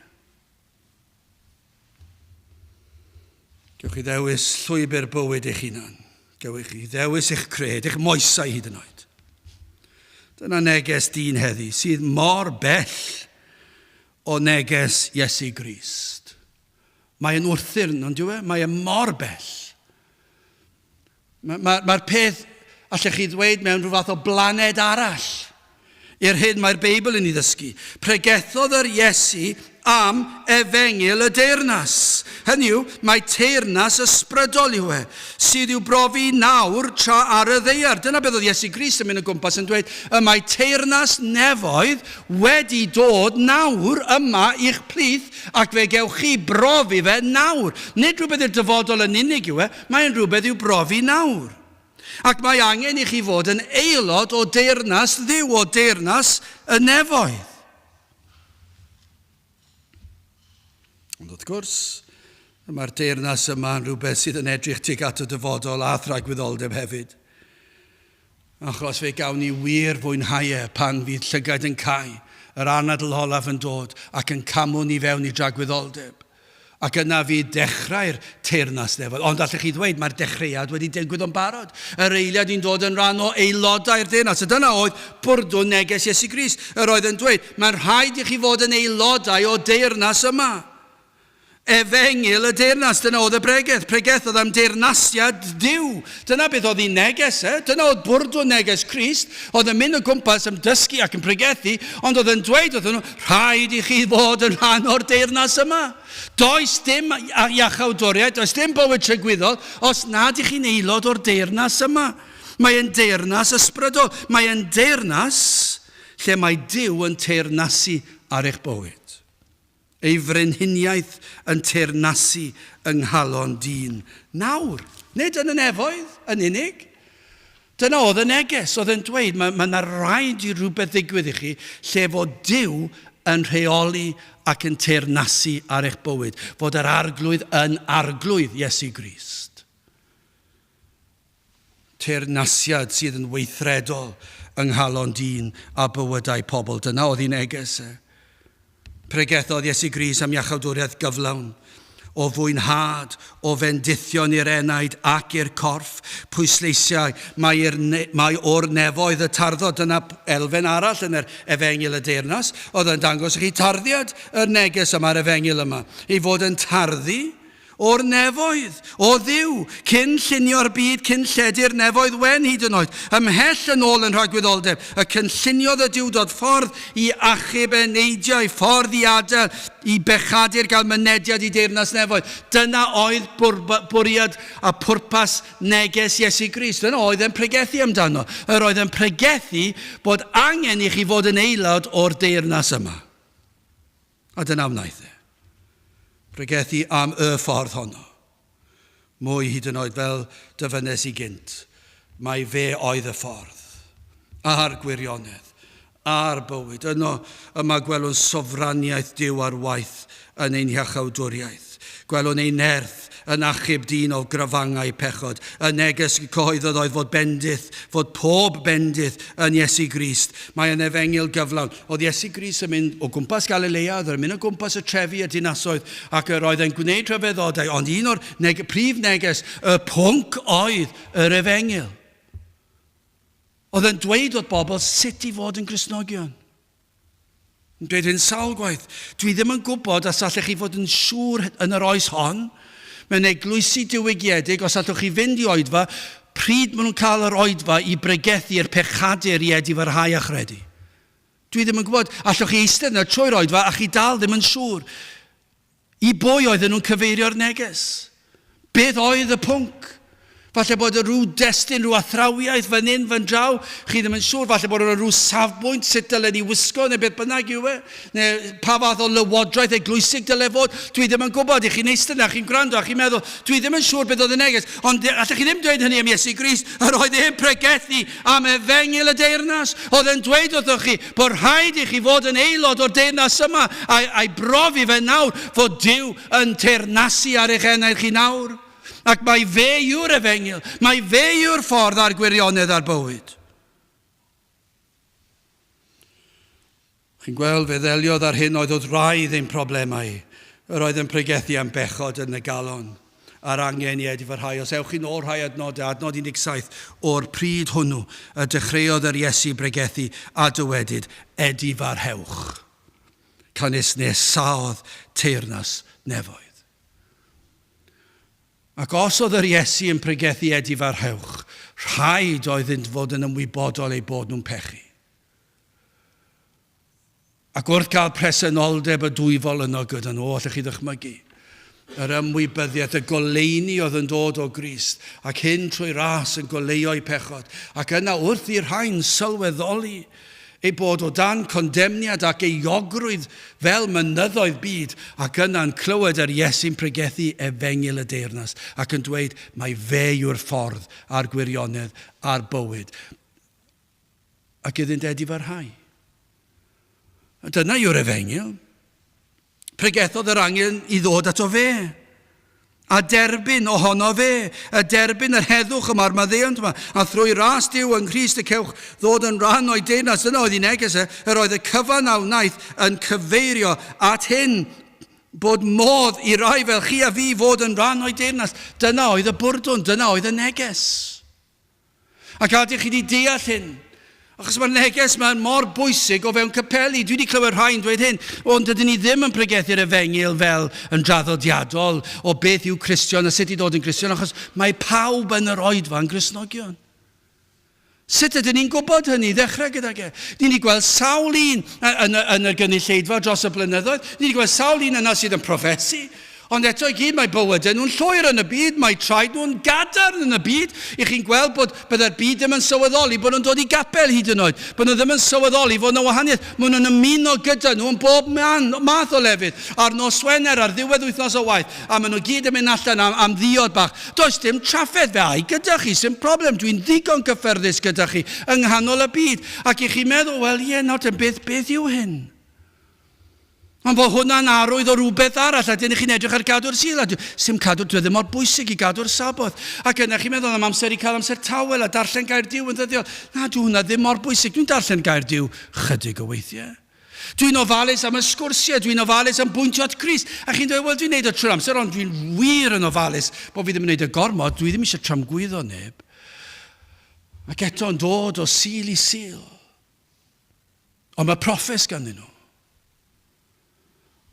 Gewch chi ddewis llwybr bywyd eich hunan. Gewch chi ddewis eich cred, eich moesau hyd yn oed. Dyna neges dyn heddi sydd mor bell o neges Iesu Grist. Mae e'n wrthyrn, ond yw e? Mae e mor bell. Mae'r ma, ma peth, allech chi ddweud, mewn rhyw fath o blaned arall i'r hyn mae'r Beibl yn ei ddysgu. Pregethodd yr Iesu am efengyl y deyrnas. Hynny yw, mae teyrnas ysbrydol yw e, sydd i'w brofi nawr tra ar y ddaear. Dyna beth oedd Iesu Grist yn mynd o gwmpas yn dweud, y mae teyrnas nefoedd wedi dod nawr yma i'ch plith ac fe gewch chi brofi fe nawr. Nid rhywbeth i'r dyfodol yn unig yw e, mae'n rhywbeth i'w brofi nawr. Ac mae angen i chi fod yn aelod o deyrnas Dduw, o deyrnas y nefoedd. Ond wrth gwrs, mae'r deyrnas yma yn rhywbeth sydd yn edrych tuag at y dyfodol a thragwyddoldeb hefyd. Achos fe gawn ni wir fwynhau e pan fydd llygaid yn cau, yr anadl olaf yn dod ac yn camu ni fewn i dragwyddoldeb. Ac yna fydd dechrau'r teyrnas nefoedd. Ond allech chi ddweud, mae'r dechreuad wedi digwydd o'n barod. Yr eiliad ni'n dod yn rhan o aelodau'r deyrnas. A dyna oedd bwrdwn neges Iesu Grist. Yr oedd yn dweud, mae'n rhaid i chi fod yn aelodau o deyrnas yma. Efengyl y deyrnas, dyna oedd y bregeth. Pregethodd am deyrnasiad Duw. Dyna beth oedd ei neges e. Dyna oedd bwrdwn neges Crist. Oedd yn mynd o gwmpas yn dysgu ac yn pregethu, ond oedd yn dweud wrthyn nhw, rhaid i chi fod yn rhan o'r deyrnas yma. Does dim iachawdwriaeth, does dim bywyd tragwyddol, os nad ych chi'n aelod o'r deyrnas yma. Mae yn deyrnas ysbrydol. Mae yn deyrnas lle mae Duw yn teyrnasu ar eich bywyd. Ei frenhiniaeth yn teyrnasu yng nghalon dyn. Nawr, nid yn y nefoedd yn unig. Dyna oedd y neges, oedd yn dweud, mae, mae yna rhaid i rhywbeth ddigwydd i chi lle fod Duw yn rheoli ac yn teyrnasu ar eich bywyd, fod yr arglwydd yn arglwydd Iesu Grist. Teyrnasiad sydd yn weithredol yng nghalon dyn a bywydau pobl. Dyna oedd ei neges e. Pregethodd Iesu Grist am iachawdwriaeth gyflawn, o fwynhad, o fendithion i'r enaid ac i'r corff. Pwysleisiau mai, ne, mai o'r nefoedd y tarddo. Dyna elfen arall yn yr Efengyl y Deyrnas, oedd yn dangos i chi tarddiad y neges yma'r Efengyl yma. Ei fod yn tarddu O'r nefoedd, o Dduw, cyn llunio'r byd, cyn lledu'r nefoedd wen hyd yn oed, ymhell yn ôl yn rhagwyddoldeb, y cynlluniodd y Duwdod ffordd i achub eneidiau, ffordd i adael i bechadur gael mynediad i deyrnas nefoedd. Dyna oedd bwriad a pwrpas neges Iesu Grist. Dyna oedd e'n pregethu amdano. Yr oedd e'n pregethu bod angen i chi fod yn aelod o'r deyrnas yma. A dyna wnaeth e. Pregethu am y ffordd honno. Mwy hyd yn oed fel dyfynnes i gynt, mai fe oedd y ffordd, a'r gwirionedd, a'r bywyd. Yno yma gwelwn sofraniaeth Duw ar waith yn ein hiachawdwriaeth. Gwelwn ei nerth yn achub dyn o grafangau pechod. Y neges cyhoeddodd oedd fod bendith, fod pob bendith yn Iesu Grist. Mae yn efengyl gyflawn. Oedd Iesu Grist yn mynd o gwmpas Galilea, oedd yn mynd o gwmpas y trefi a dinasoedd, ac yr oedd e'n gwneud rhyfeddodau, ond un o'r neg prif neges, y pwnc oedd yr efengyl. Oedd yn dweud wrth bobl sut i fod yn Gristnogion. Yn dweud hyn sawl gwaith. Dwi ddim yn gwybod os allech chi fod yn siŵr yn yr oes hon, mewn eglwysi diwygiedig, os allwch chi fynd i oedfa, pryd maen nhw'n cael yr oedfa i bregethu i'r pechadur i edifarhau a chredu. Dwi ddim yn gwybod. Allwch chi eistedd yna trwy'r oedfa a chi dal ddim yn siŵr. I bwy oedden nhw'n cyfeirio'r neges? Beth oedd y pwnc? Falle bod y rhyw destun, rhyw athrawiaeth fan hyn, fan draw, chi ddim yn siŵr. Falle bod yna rhyw safbwynt sut dylen ni wisgo neu beth bynnag yw e. Neu pa fath o lywodraeth eglwysig dyle fod. Dwi ddim yn gwybod. I chi'n eistedd yna, chi'n gwrando a chi'n meddwl, dwi ddim yn siŵr beth oedd y neges. Ond allech chi ddim dweud hynny am Iesu Grist. Yr oedd e'n pregethu am efengyl y deyrnas. Oedd e'n dweud wrthoch chi bod rhaid i chi fod yn aelod o'r deyrnas yma a'i brofi fe nawr fod Duw yn teyrnasu ar eich enaid chi nawr. Ac mai fe yw'r efengyl, mai fe yw'r ffordd a'r gwirionedd a'r bywyd. Chi'n gweld, fe ddeliodd ar hyn oedd wrth wraidd ein problemau. Yr oedd yn pregethu am bechod yn y galon, a'r angen i edifarhau. Os ewch chi'n ôl rhai adnodau, adnod 17, o'r pryd hwnnw y dechreuodd yr Iesu bregethu a dywedyd, edifarhewch, canys nesaodd teyrnas nefoedd. Ac os oedd yr Iesu yn pregethu edifarhewch, rhaid oeddynt fod yn ymwybodol eu bod nhw'n pechu. Ac wrth gael presenoldeb y dwyfol yno gyda nhw, allech chi ddychmygu yr ymwybyddiaeth, y goleuni oedd yn dod o Grist, ac hyn trwy ras yn goleuo'u pechod, ac yna wrth i'r rhain sylweddoli eu bod o dan condemniad ac euogrwydd fel mynyddoedd byd, ac yna'n clywed yr Iesu'n pregethu efengyl y deyrnas, ac yn dweud mai fe yw'r ffordd a'r gwirionedd a'r bywyd. Ac iddynt edifarhau. Dyna yw'r efengyl. Pregethodd yr angen i ddod ato fe, a derbyn ohono fe, a derbyn yr heddwch yma'r maddeuant yma, a thrwy ras Duw yng Nghrist y cewch ddod yn rhan o'i deyrnas. Dyna oedd ei neges e, yr oedd y cyfan a wnaeth yn cyfeirio at hyn, bod modd i rai fel chi a fi fod yn rhan o'i deyrnas. Dyna oedd y bwrdwn, dyna oedd y neges. Ac a ydych chi wedi deall hyn? Achos mae'r neges yma mor bwysig o fewn capeli. Dwi wedi clywed rhai'n dweud hyn, ond dydyn ni ddim yn pregethu'r efengyl fel yn draddodiadol o beth yw Cristion a sut i ddod yn Gristion, achos mae pawb yn yr oedfa yn Gristnogion. Sut ydyn ni'n gwybod hynny? Ddechrau gydag e. Ni wedi gweld sawl un yn, y, yn y gynulleidfa dros y blynyddoedd. Ni wedi gweld sawl un yna sydd yn proffesu. Ond eto i gyd, mae bywydau nhw'n llwyr yn y byd, mae traed nhw'n gadarn yn y byd. I chi'n gweld bod byddai'r byd ddim yn sylweddoli bod nhw'n dod i gapel hyd yn oed, bod nhw ddim yn sylweddoli fod yna wahaniaeth. Maen nhw'n ymuno gyda nhw yn bob man, math o lefydd, ar nos Wener, ar ddiwedd wythnos o waith, a maen nhw gyd yn mynd allan am, am ddiod bach. Does dim trafferth, fe ai gyda chi, sy'n problem, dwi'n ddigon gyffyrddus gyda chi yng nghanol y byd. Ac i chi'n meddwl, wel ie, nawr te, beth, beth yw hyn? Ond bod hwnna'n arwydd o rhywbeth arall, a dyn chi'n edrych ar gadw'r Sul, a sim cadw'r, dwi ddim mor bwysig i gadw'r Saboth. Ac yna chi'n meddwl am amser i cael amser tawel a darllen gair Duw yn ddyddiol. Na, dwi hwnna ddim mor bwysig. Dwi'n darllen gair Duw chydig o weithiau. Dwi'n ofalus am y sgwrsiau, dwi'n ofalus am bwyntio at Grist. A chi'n dweud, wel, dwi'n neud o trwy'r amser, ond dwi'n wir yn ofalus bod fi ddim yn neud y gormod, dwi ddim eisiau tramgwyddo neb. Ac eto yn dod o Sul i Sul. Ond mae proffes ganddyn nhw.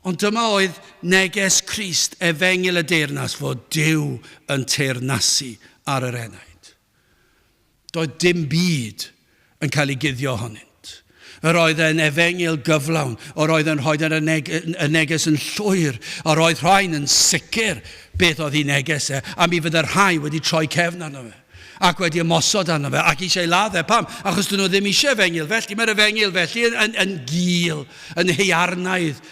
Ond dyma oedd neges Crist, efengyl y deyrnas, fod Duw yn teyrnasu ar yr enaid. Doedd dim byd yn cael ei guddio ohonynt. Yr oedd e'n efengyl gyflawn, yr oedd yn rhoi y, neg y neges yn llwyr, yr oedd rhain yn sicr beth oedd ei neges e, a mi fydde rhai wedi troi cefn arno fe. ac wedi ymosod arno fe, ac eisiau ei ladd e. Pam? Achos dyn nhw ddim eisiau efengyl felly. Mae'r efengyl felly yn, yn, yn gul, yn heiarnaidd.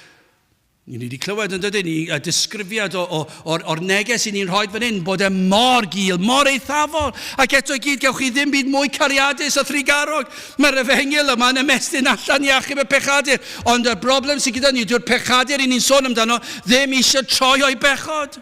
Ni wedi clywed yn dydyn ni y disgrifiad o, o, o'r, or neges i ni'n rhoi fan hyn, bod e mor gul, mor eithafol, ac eto i gyd gewch chi ddim byd mwy cariadus a thrugarog. Mae'r efengyl yma yn ymestyn allan i achub y pechadur, ond y broblem sydd gyda ni dyw'r pechadur i ni'n sôn amdano ddim eisiau troi o'i bechod.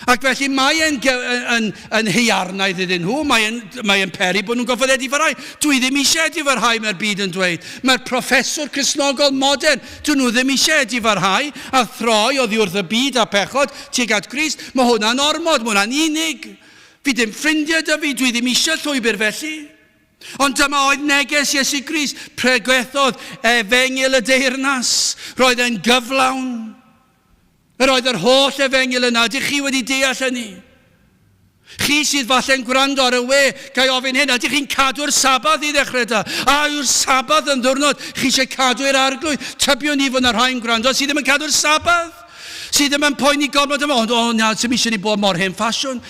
Ac felly mae e'n yn, yn heiarnaidd iddyn nhw, mae e'n, mae e'n peri bod nhw'n gorfod edifarhau. Dwi ddim eisiau edifarhau, mae'r byd yn dweud. Mae'r proffeswr Cristnogol modern, dyn nhw ddim eisiau edifarhau a throi oddi wrth y byd a pechod tuag at Grist. Mae hwnna'n ormod, mae hwnna'n unig. Fi ddim ffrindiau da fi, dwi ddim eisiau llwybr felly. Ond dyma oedd neges Iesu Grist, pregethodd efengyl y deyrnas. Roedd e'n gyflawn. Yr oedd yr holl efengyl yna. Ydych chi wedi deall hynny? Chi sydd falle'n gwrando ar y we, ga i ofyn hyn, ydych chi'n cadw'r Sabath i ddechrau da? A yw'r Sabath yn ddiwrnod chi eisiau cadw i'r Arglwydd? Tybiwn i fod yna rhai'n gwrando sydd ddim yn cadw'r Sabath, sydd ddim yn poeni gormod yma, ond o na, sy'm eisiau ni bod mor hen ffasiwn.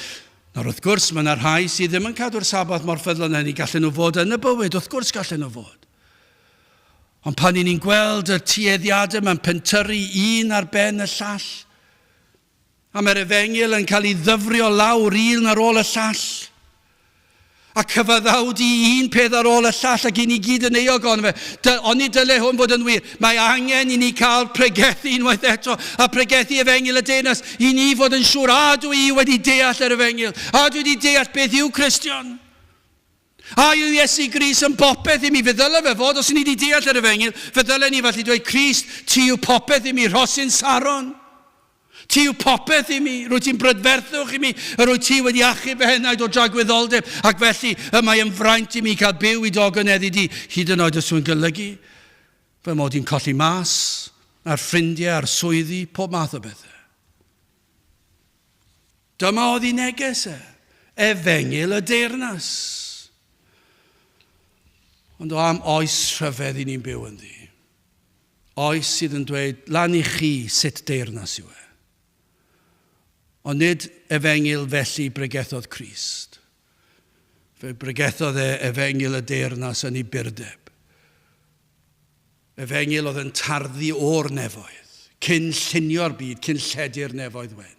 Nawr wrth gwrs, mae yna rhai sydd ddim yn cadw'r Sabath mor ffyddlon hynny, gallen nhw fod yn y bywyd, wrth gwrs gallen nhw fod. Ond pan 'y ni'n gweld y tueddiadau yma'n pentyrru un ar ben y llall, a mae'r efengyl yn cael ei ddyfrio lawr un ar ôl y llall, a cyfaddawdu un peth ar ôl y llall ac i ni gyd yn euog ohono fe. Dy, oni dyle hwn fod yn wir. Mae angen i ni cael pregethu unwaith eto, a pregethu efengyl y deyrnas, i ni fod yn siŵr, a dwi i wedi deall yr efengyl, a dwi wedi deall beth yw Cristion. A yw Iesu Grist yn bopeth i mi? Fe ddyle fe fod, os ni wedi deall yr efengyl, fe ddylen ni felly dweud, Crist, ti yw popeth i mi, rhosyn Saron. Ti yw popeth i mi, rwyt ti'n brydferthwch i mi, yr wyt ti wedi achub fy henaid o dragwyddoldeb, ac felly y mae yn fraint i mi cael byw i d'ogoneddu di, hyd yn oed os yw'n golygu fy mod i'n colli mas ar ffrindiau, ar swyddi, pob math o bethau. Dyma oedd ei neges e, efengyl y deyrnas. Ond o am oes rhyfedd i ni'n byw ynddi. Oes sydd yn dweud, lan i chi sut deyrnas yw e. Ond nid efengyl felly bregethodd Crist. Fe bregethodd e efengyl y deyrnas yn ei burdeb. Efengyl oedd yn tarddu o'r nefoedd, cyn llunio'r byd, cyn lledu'r nefoedd wen.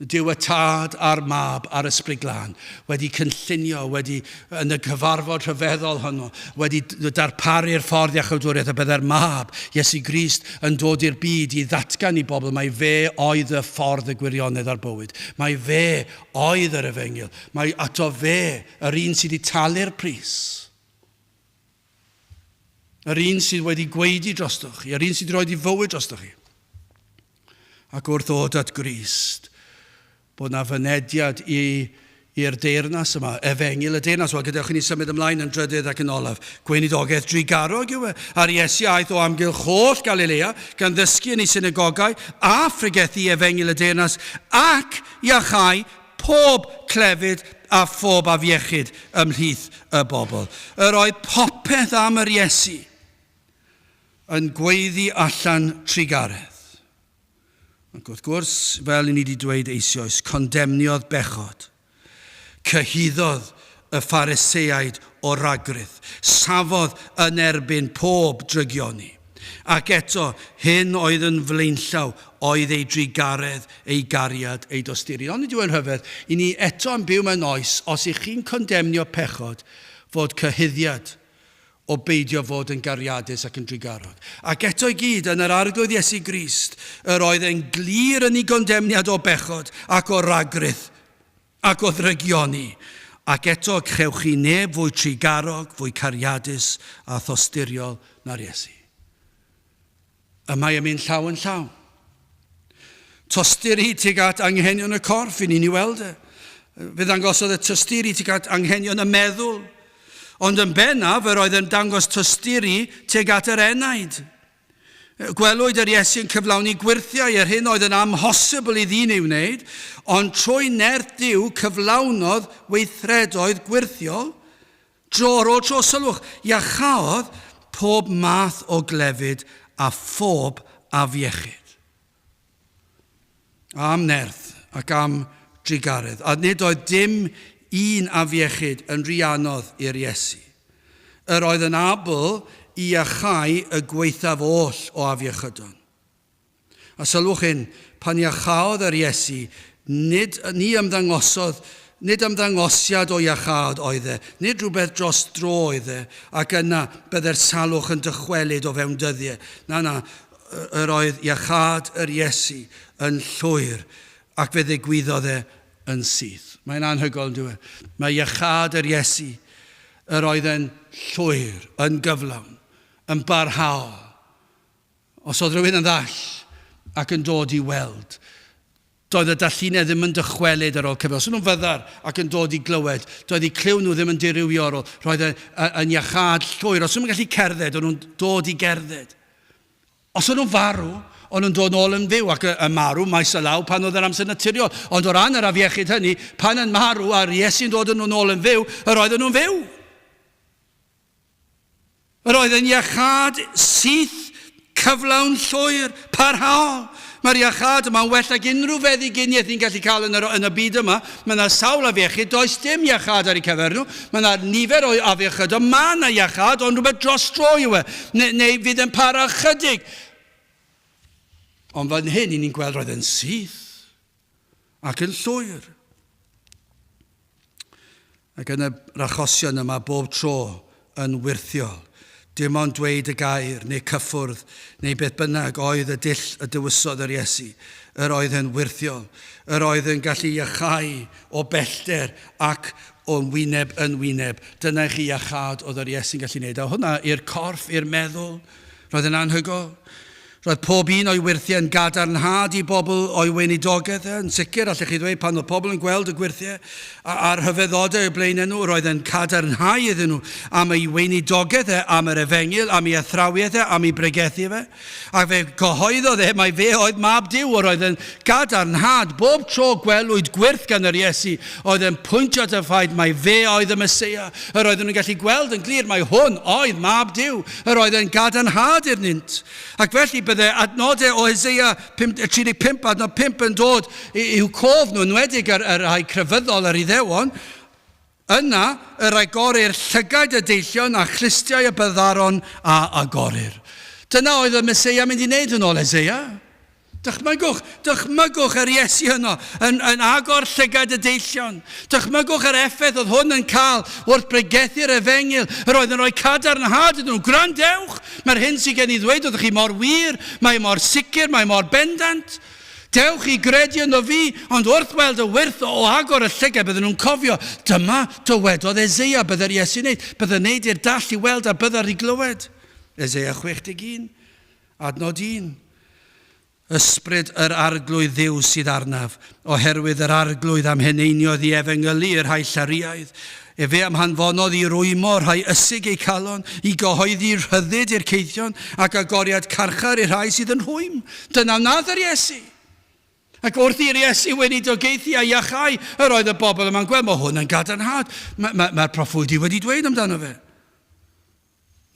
Duw y Tad a'r Mab a'r Ysbryd Glân wedi cynllunio, wedi, yn y cyfarfod rhyfeddol honno, wedi darparu'r ffordd iachawdwriaeth a byddai'r Mab, Iesu Grist, yn dod i'r byd i ddatgan i bobl mai fe oedd y ffordd, y gwirionedd a'r bywyd. Mai fe oedd yr efengyl. Mai ato fe, yr un sydd wedi talu'r pris. Yr un sydd wedi gwaedu drostoch chi, yr un sydd wedi rhoi fywyd drostoch chi. Ac wrth ddod at Grist, bod na fynediad i i'r deyrnas yma, efengyl y deyrnas. Wel, gadewch i ni symud ymlaen yn drydydd ac yn olaf. Gweinidogaeth drugarog yw e. A'r Iesu aeth o amgylch holl Galilea, gan ddysgu yn ei synagogau a phregethu efengyl y deyrnas ac iachau pob clefyd a phob afiechyd ymhlith y bobl. Yr oedd popeth am yr Iesu yn gweiddi allan trugaredd. Ac wrth gwrs, fel i ni wedi dweud eisoes, condemniodd bechod. Cyhuddodd y Phariseaid o ragrith. Safodd yn erbyn pob drygioni. Ac eto, hyn oedd yn flaenllaw oedd ei drugaredd, ei gariad, ei dosturi. Ond nid yw e'n rhyfedd i ni eto yn byw mewn oes, os ych chi'n condemnio pechod, fod cyhuddiad o beidio fod yn gariadus ac yn drugarog. Ac eto i gyd, yn yr Arglwydd Iesu Grist, yr oedd e'n glir yn ei gondemniad o bechod ac o ragrith ac o ddrygioni, ac eto chewch chi neb fwy trugarog, fwy cariadus a thosturiol na'r Iesu. Y mae yn mynd llaw yn llaw. Tosturi tuag at anghenion y corff, i ni'n ei weld e. Fe ddangosodd y tosturi tuag at anghenion y meddwl, ond yn bennaf yr oedd yn dangos tosturi tuag at yr enaid. Gwelwyd yr Iesu yn cyflawni gwyrthiau, yr hyn oedd yn amhosibl i ddyn ei wneud, ond trwy nerth Duw cyflawnodd weithredoedd gwyrthiol dro ar ôl tro. Sylwch, iachaodd pob math o glefyd a phob afiechyd. Am nerth ac am drugaredd. A nid oedd dim un afiechyd yn rhy anodd i'r Iesu. Yr oedd yn abl i iachau y gwaethaf oll o afiechydon. A sylwch hyn, pan iachaodd yr Iesu, nid, ni ymddangosodd, nid ymddangosiad o iachâd oedd e, nid rhywbeth dros dro oedd e, ac yna bydde'r salwch yn dychwelyd o fewn dyddiau. Na, na, yr oedd iachâd yr Iesu yn llwyr, ac fe ddigwyddodd e yn syth. Mae'n anhygoel, yn dyw e? Mae iachâd yr Iesu, yr oedd e'n llwyr, yn gyflawn, yn barhaol. Os oedd rhywun yn ddall ac yn dod i weld, Doedd y dallineb ddim yn dychwelyd ar ôl cyfnod. Os o'n nhw'n fyddar ac yn dod i glywed, doedd eu clyw nhw ddim yn dirywio ar ôl. Roedd e yn iachâd llwyr. Os o'n nhw'n gallu cerdded, o'n nhw'n dod i gerdded. Os o'n nhw'n farw, o'n nhw'n dod nôl yn fyw ac yn marw maes o law pan oedd yr amser naturiol. Ond o ran yr afiechyd hynny, pan yn marw a'r Iesu'n dod yn nhw'n ôl yn fyw, yr oedden nhw'n fyw. Yr oedd yn iachâd syth, cyflawn, llwyr, parhaol. Mae'r iachâd yma'n well nag unrhyw feddyginiaeth ni'n gallu cael yn yr, yn y byd yma. Mae yna sawl afiechyd, does dim iachâd ar eu cyfer nhw. Mae yna nifer o afiechydon, mae yna iachâd, ond rhywbeth dros dro yw e, neu, neu fydd yn para chydig. Ond fan hyn, ni'n gweld roedd yn syth ac yn llwyr. Ac yn yr achosion yma bob tro yn wyrthiol. Dim ond dweud y gair, neu cyffwrdd, neu beth bynnag oedd y dull y dewisodd yr Iesu. Yr oedd yn wyrthiol. Yr oedd yn gallu iachau o bellter ac o'n wyneb yn wyneb. Dyna i chi iachâd oedd yr Iesu'n gallu wneud. A hwnna i'r corff, i'r meddwl. Roedd yn anhygoel. Roedd pob un o'i wyrthiau yn gadarnhad i bobl o'i weinidogaeth e, yn sicr, allech chi ddweud, pan oedd pobl yn gweld y gwyrthiau a'r rhyfeddodau o'u blaenau nhw, roedd e'n cadarnhau iddyn nhw am ei weinidogaeth e, am yr efengyl, am ei athrawiaeth e, am ei bregethu fe. A fe gyhoeddodd e mai fe oedd mab Duw, yr oedd yn gadarnhad bob tro gwelwyd gwyrth gan yr Iesu, oedd yn pwyntio at y ffaith mai fe oedd y Meseia. Yr oedden nhw'n gallu gweld yn glir mai hwn oedd mab Duw. Yr oedd yn gadarnhad iddynt. Ac felly bydde adnodau o Eseia 35 adnod 5 yn dod i'w cof nhw, yn enwedig yr, yr rhai crefyddol, yr Iddewon. Yna yr agorir llygaid y deillion a chlustiau y byddaron a agorir. Dyna oedd y Meseia mynd i wneud yn ôl Eseia. Dychmygwch, dychmygwch yr Iesu yno yn, yn agor llygad y deillion. Dychmygwch yr effaith oedd hwn yn cael wrth bregethu'r efengyl. Yr oedd yn rhoi cadarnhad iddyn nhw. Gwrandewch, mae'r hyn sydd gen i ddweud wrthych chi mor wir, mae mor sicr, mae mor bendant. Dewch i gredu ynddo fi, ond wrth weld y wyrth o agor y llygad, bydden nhw'n cofio, dyma dywedodd Eseia, bydde'r Iesu'n wneud, bydde'n wneud i'r dall i weld a byddar i glywed. Eseia 61. Adnod 1. Ysbryd yr Arglwydd Dduw sydd arnaf, oherwydd yr Arglwydd a'm heneiniodd i efengylu i'r rhai llariaidd. Efe a'm hanfonodd i rwymo rhai ysig eu calon, i gyhoeddi rhyddid i'r caethion, ac agoriad carchar i'r rhai sydd yn rhwym. Dyna wnaeth yr Iesu. Ac wrth i'r Iesu weinidogaethu a iachau, yr oedd y bobl yma'n gweld, mae hwn yn gadarnhad. Mae'r ma, ma proffwydi wedi dweud amdano fe.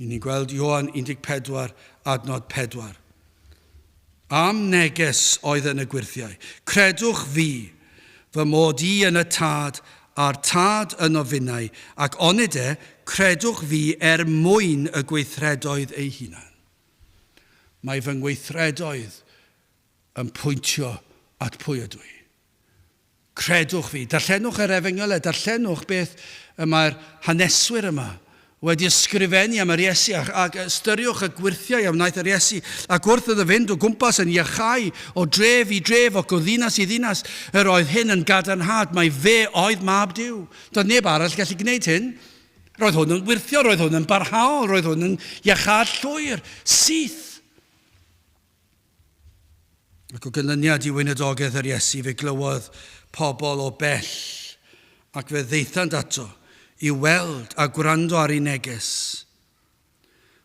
Ni'n ni'n gweld Ioan 14, adnod 4. Am neges oedd yn y gwyrthiau. Credwch fi, fy mod i yn y Tad, a'r Tad yno finnau, ac onid e, credwch fi er mwyn y gweithredoedd ei hunan. Mae fy ngweithredoedd yn pwyntio at pwy ydw i. Credwch fi, darllenwch yr Efengylau, darllenwch beth y mae'r haneswyr yma wedi ysgrifennu am yr Iesu ac, ac ystyriwch y gwyrthiau a wnaeth yr Iesu ac wrth iddo fynd o gwmpas yn iachau o dref i dref ac o ddinas i ddinas, yr oedd hyn yn gadarnhad mai fe oedd mab Duw. Doedd neb arall gallu gwneud hyn. Roedd hwn yn wyrthio, roedd hwn yn barhaol, roedd hwn yn iachâd llwyr, syth. Ac o ganlyniad i weinidogaeth yr Iesu, fe glywodd pobl o bell ac fe ddaethant ato i weld a gwrando ar ei neges.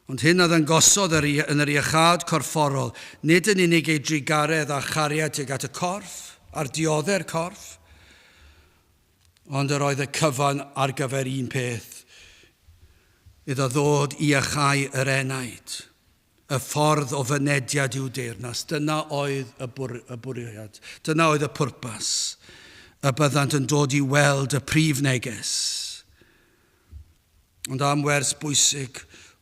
Ond hyn a ddangosodd yr, yn yr iachâd corfforol, nid yn unig ei drugaredd a chariad tuag at y corff, a'r diodde'r corff, ond yr oedd y cyfan ar gyfer un peth, iddo ddod i iachau yr enaid. Y ffordd o fynediad i'w deyrnas. Dyna oedd y, bwr, y bwriad. Dyna oedd y pwrpas. Y byddant yn dod i weld y prif neges. Ond am wers bwysig,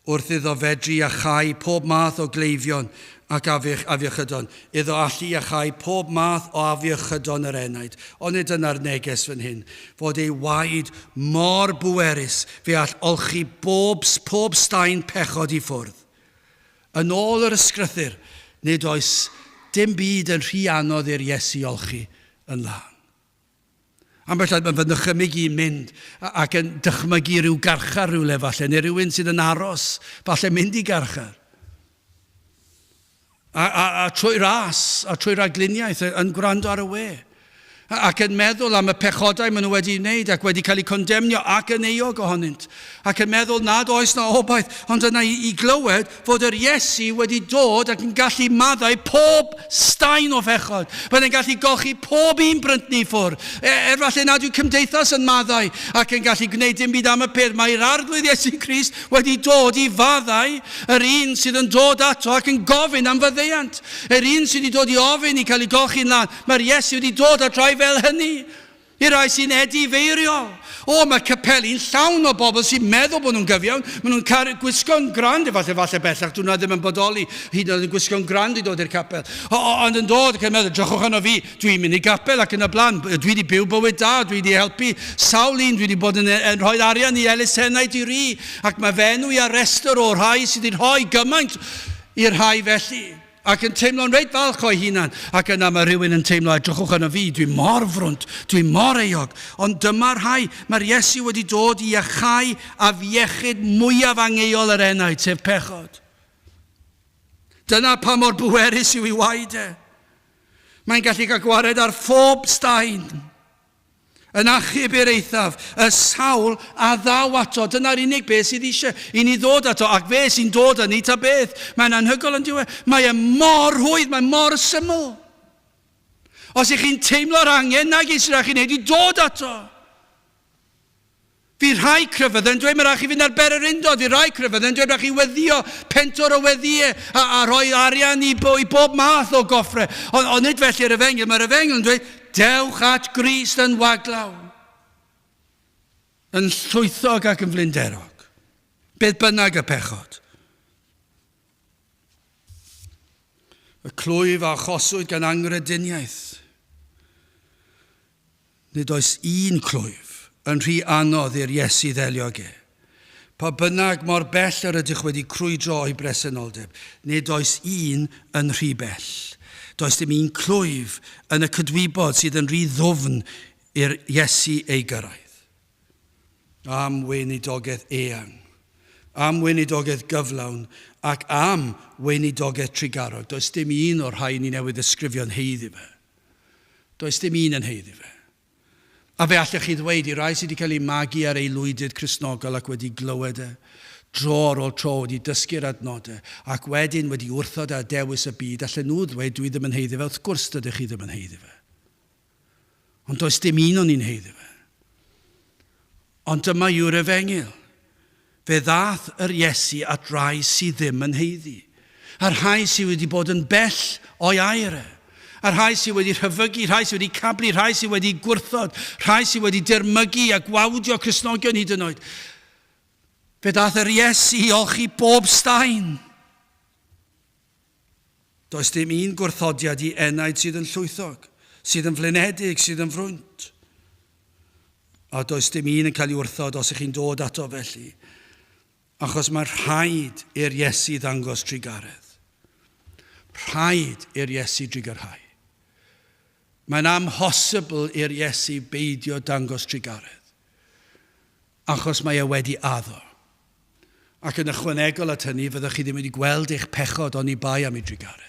wrth iddo fedru iachau pob math o gleifion ac afiech, afiechydon, iddo allu iachau pob math o afiechydon yr enaid. Onid dyna'r neges fan hyn, fod ei waed mor bwerus, fe all olchi bob, pob staen pechod i ffwrdd. Yn ôl yr ysgrythur, nid oes dim byd yn rhy anodd i'r Iesu olchi yn lân. Ambell waith mae fy nychymyg i'n mynd ac yn dychmygu rhyw garchar rhywle falle, neu rhywun sydd yn aros, falle mynd i garchar. A, a, a trwy ras, a trwy ragluniaeth, yn gwrando ar y we. Ac yn meddwl am y pechodau maen nhw wedi wneud ac wedi cael eu condemnio ac yn euog ohonynt. Ac yn meddwl nad oes na obaith, ond yna i, i glywed fod yr Iesu wedi dod ac yn gallu maddau pob staen o fechod. Bydd yn gallu golchi pob un bryntni i ffwrdd. E, er falle nad yw cymdeithas yn maddau ac yn gallu gwneud dim byd am y peth, mae'r Arglwydd Iesu Grist wedi dod i faddau yr un sydd yn dod ato ac yn gofyn am faddeuant. Yr un sydd wedi dod i ofyn i cael ei golchi'n lân, Mae'r Iesu wedi dod at rai fel hynny. I'r rhai sy'n edifeirio. O, mae capeli'n llawn o bobl sy'n meddwl bod nhw'n gyfiawn. Maen nhw'n car gwisgo'n grand, efallai, falle bellach, dyn nhw ddim yn bodoli, hyd yn oed yn gwisgo'n grand i dod i'r capel. O, o, ond yn dod ac yn meddwl, drychwch arno fi, dwi'n mynd i gapel ac yn y blaen, dwi wedi byw bywyd da, dwi wedi helpu sawl un, dwi wedi bod yn, yn rhoi arian i elusennau di-ri, ac mae fy enw i ar restr o'r rhai sydd wedi rhoi gymaint i'r rhai felly. Ac yn teimlo'n reit falch o'i hunan. Ac yna mae rhywun yn teimlo, edrychwch arno fi, dwi mor frwnt, dwi mor euog. Ond dyma'r rhai, mae'r Iesu wedi dod i iachau afiechyd mwyaf angeuol yr enaid, sef pechod. Dyna pa mor bwerus yw ei waed e. Mae'n gallu cael gwared ar phob staen. Yn achub i'r eithaf, y sawl a ddaw ato. Dyna'r unig beth sydd eisiau i ni ddod ato, ac fe sy'n dod â ni ta beth. Mae'n anhygoel yn diwedd. Mae e mor rhwydd, mae mor syml. Os ych chi'n teimlo'r angen, nag sydd rhaid chi'n neud i dod ato. Fydd rhai crefyddau yn dweud mae rhaid chi fynd ar bererindod, fydd rhai crefyddau yn dweud rhaid chi weddio pentwr o weddïau a, a rhoi arian i, bo, i bob math o goffre. Ond on nid felly yr efengyl, mae'r efengyl yn dweud dewch at Grist yn waglaw, yn llwythog ac yn flinderog, beth bynnag y pechod. Y clwyf a achoswyd gan angrediniaeth. Nid oes un clwyf yn rhy anodd i'r Iesu ddelio ag e. Pa bynnag mor bell yr ydych wedi crwydro o'i bresenoldeb, nid oes un yn rhy bell. Does dim un clwyf yn y cydwybod sydd yn rhy ddwfn i'r Iesu ei gyrraedd. Am weinidogaeth eang, am weinidogaeth gyflawn ac am weinidogaeth trugarog, does dim un o'r rhai ni newydd ddisgrifio'n haeddu fe. Does dim un yn haeddu fe. A fe allech chi ddweud i rai sydd wedi cael eu magu ar aelwydydd Cristnogol ac wedi glywed e, dro ar ôl tro wedi dysgu'r adnodau, ac wedyn wedi wrthod a dewis y byd, allen nhw ddweud dwi ddim yn haeddu fe, wrth gwrs dydych chi ddim yn haeddu fe. Ond does dim un o'n ni'n haeddu fe. Ond dyma yw'r efengyl. Fe ddaeth yr Iesu at rai sydd ddim yn haeddu, a rhai sydd wedi bod yn bell o'i air e, a rhai sydd wedi rhyfygu, rhai sydd wedi cablu, rhai sydd wedi gwrthod, rhai sydd wedi dirmygu a gwawdio Cristnogion hyd yn oed. Fe ddaeth yr Iesu i olchi bob staen. Does dim un gwrthodiad i enaid sydd yn llwythog, sydd yn flinedig, sydd yn frwynt. A does dim un yn cael ei wrthod os ych chi'n dod ato felly, achos mae rhaid i'r Iesu ddangos trugaredd. Rhaid i'r Iesu drugarhau. Mae'n amhosibl i'r Iesu beidio dangos trugaredd, achos mae e wedi addo. Ac yn ychwanegol at hynny, fyddwch chi ddim wedi gweld eich pechod oni bai am ei drugaredd.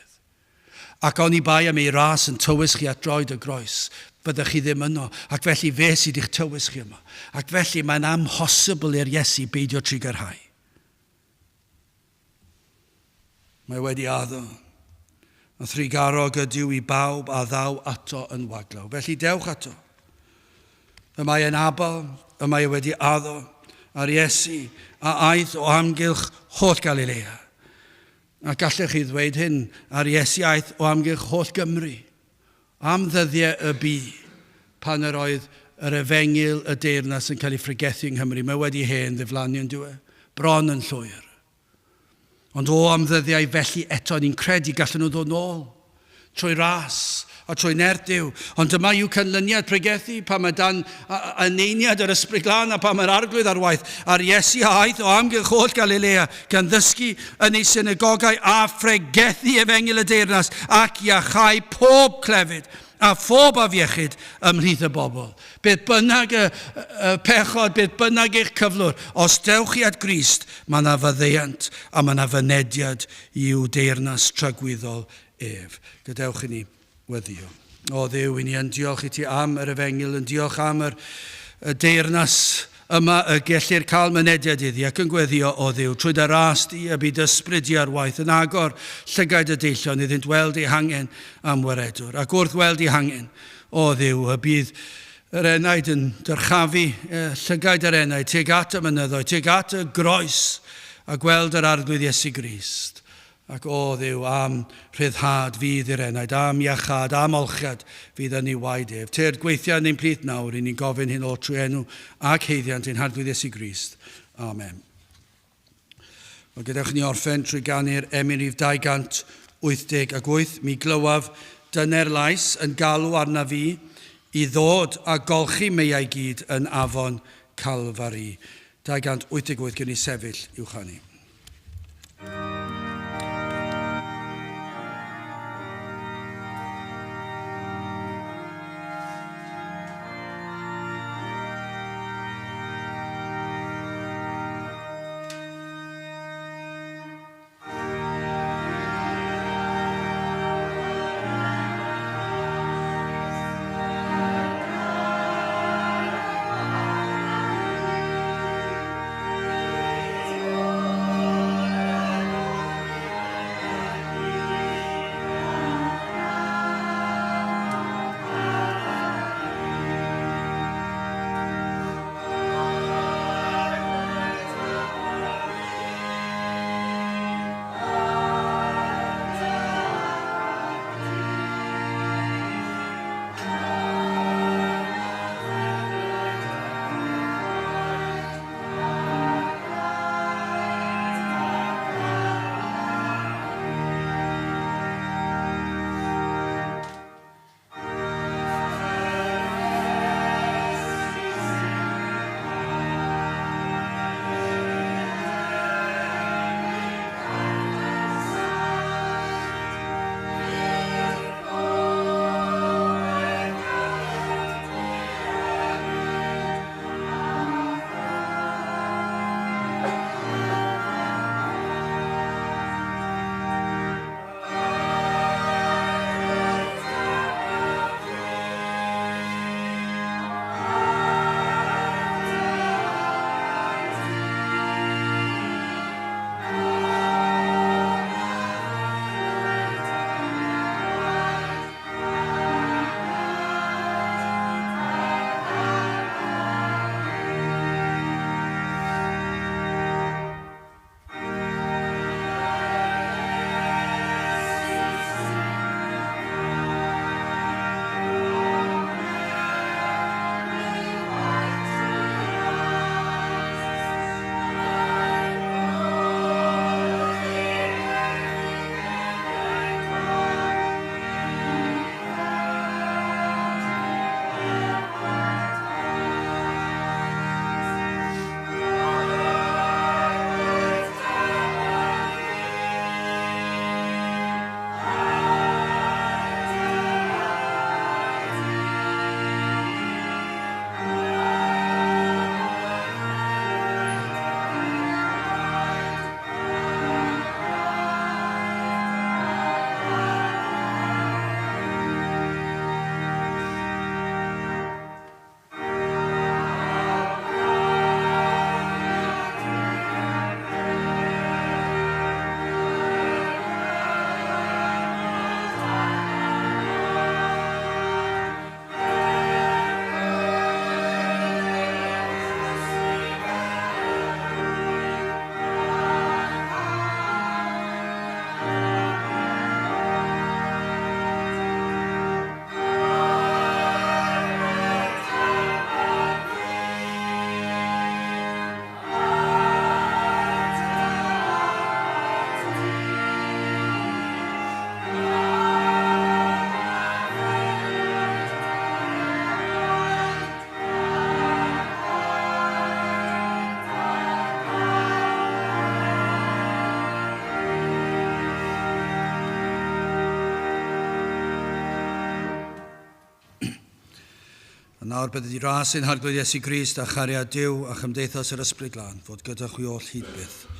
Ac oni bai am ei ras yn tywys chi at droed y groes, fyddwch chi ddim yno, ac felly fe sydd i'ch tywys chi yma. Ac felly mae'n amhosibl i'r Iesu beidio trugarhau. Mae wedi addo. A thrugarog ydyw i bawb a ddaw ato yn waglaw. Felly dewch ato. Y mae e'n abal, y mae e wedi addo, a'r Iesu a aeth o amgylch holl Galilea. A gallech chi ddweud hyn, a'r Iesu aeth o amgylch holl Gymru. Am ddyddiau y bu, pan yr oedd yr efengyl y deyrnas yn cael ei phregethu yng Nghymru, mae wedi hen ddiflannu yn dyw e? Bron yn llwyr. Ond o am ddyddiau felly eto, ni'n credu gallen nhw ddod nôl trwy ras a trwy nerth Duw. Ond dyma yw canlyniad pregethu pan mae dan aneiniad yr Ysbryd Glân a pan mae'r Arglwydd ar waith. A'r Iesu a aeth o amgylch holl Galilea gan ddysgu yn ei synagogau a phregethu efengyl y deyrnas ac iachau pob clefyd a phob afiechyd ymhlith y bobl. Beth bynnag y, y pechod, beth bynnag eich cyflwr, os dewch chi at Grist, mae yna faddeuant a mae yna fynediad i'w deyrnas tragwyddol ef. Gadewch i ni weddio. O Dduw, i ni yn diolch i ti am yr efengyl, yn diolch am yr, y deyrnas yma y gellir cael mynediad iddi ac yn gweddio o Dduw trwy dy ras di y byd ysbryd di ar waith yn agor llygaid y deillion iddynt weld eu hangen am waredwr. Ac wrth weld eu hangen, o Dduw, y bydd yr enaid yn dyrchafu llygaid yr enaid tuag at y mynyddoedd, tuag at y groes a gweld yr Arglwydd Iesu Grist. Ac o Dduw, am rhyddhad fydd i'r enaid, am iachâd, am olchiad fydd yn ei waed ef. Tyrd, gweithia yn ein plith nawr, i ni'n gofyn hyn oll trwy enw ac haeddiant ein Harglwydd Iesu Grist. Amen. Wel, gadewch ni orffen trwy ganu'r emyn rhif 288. Mi glywaf dyner lais yn galw arna fi i ddod a golchi meiau gyd yn afon Calfari. 288 gen i sefyll i'w chanu. A nawr bydded i ras ein Harglwydd Iesu Grist a chariad Duw a chymdeithas yr Ysbryd Glân fod gyda chwi oll hyd byth.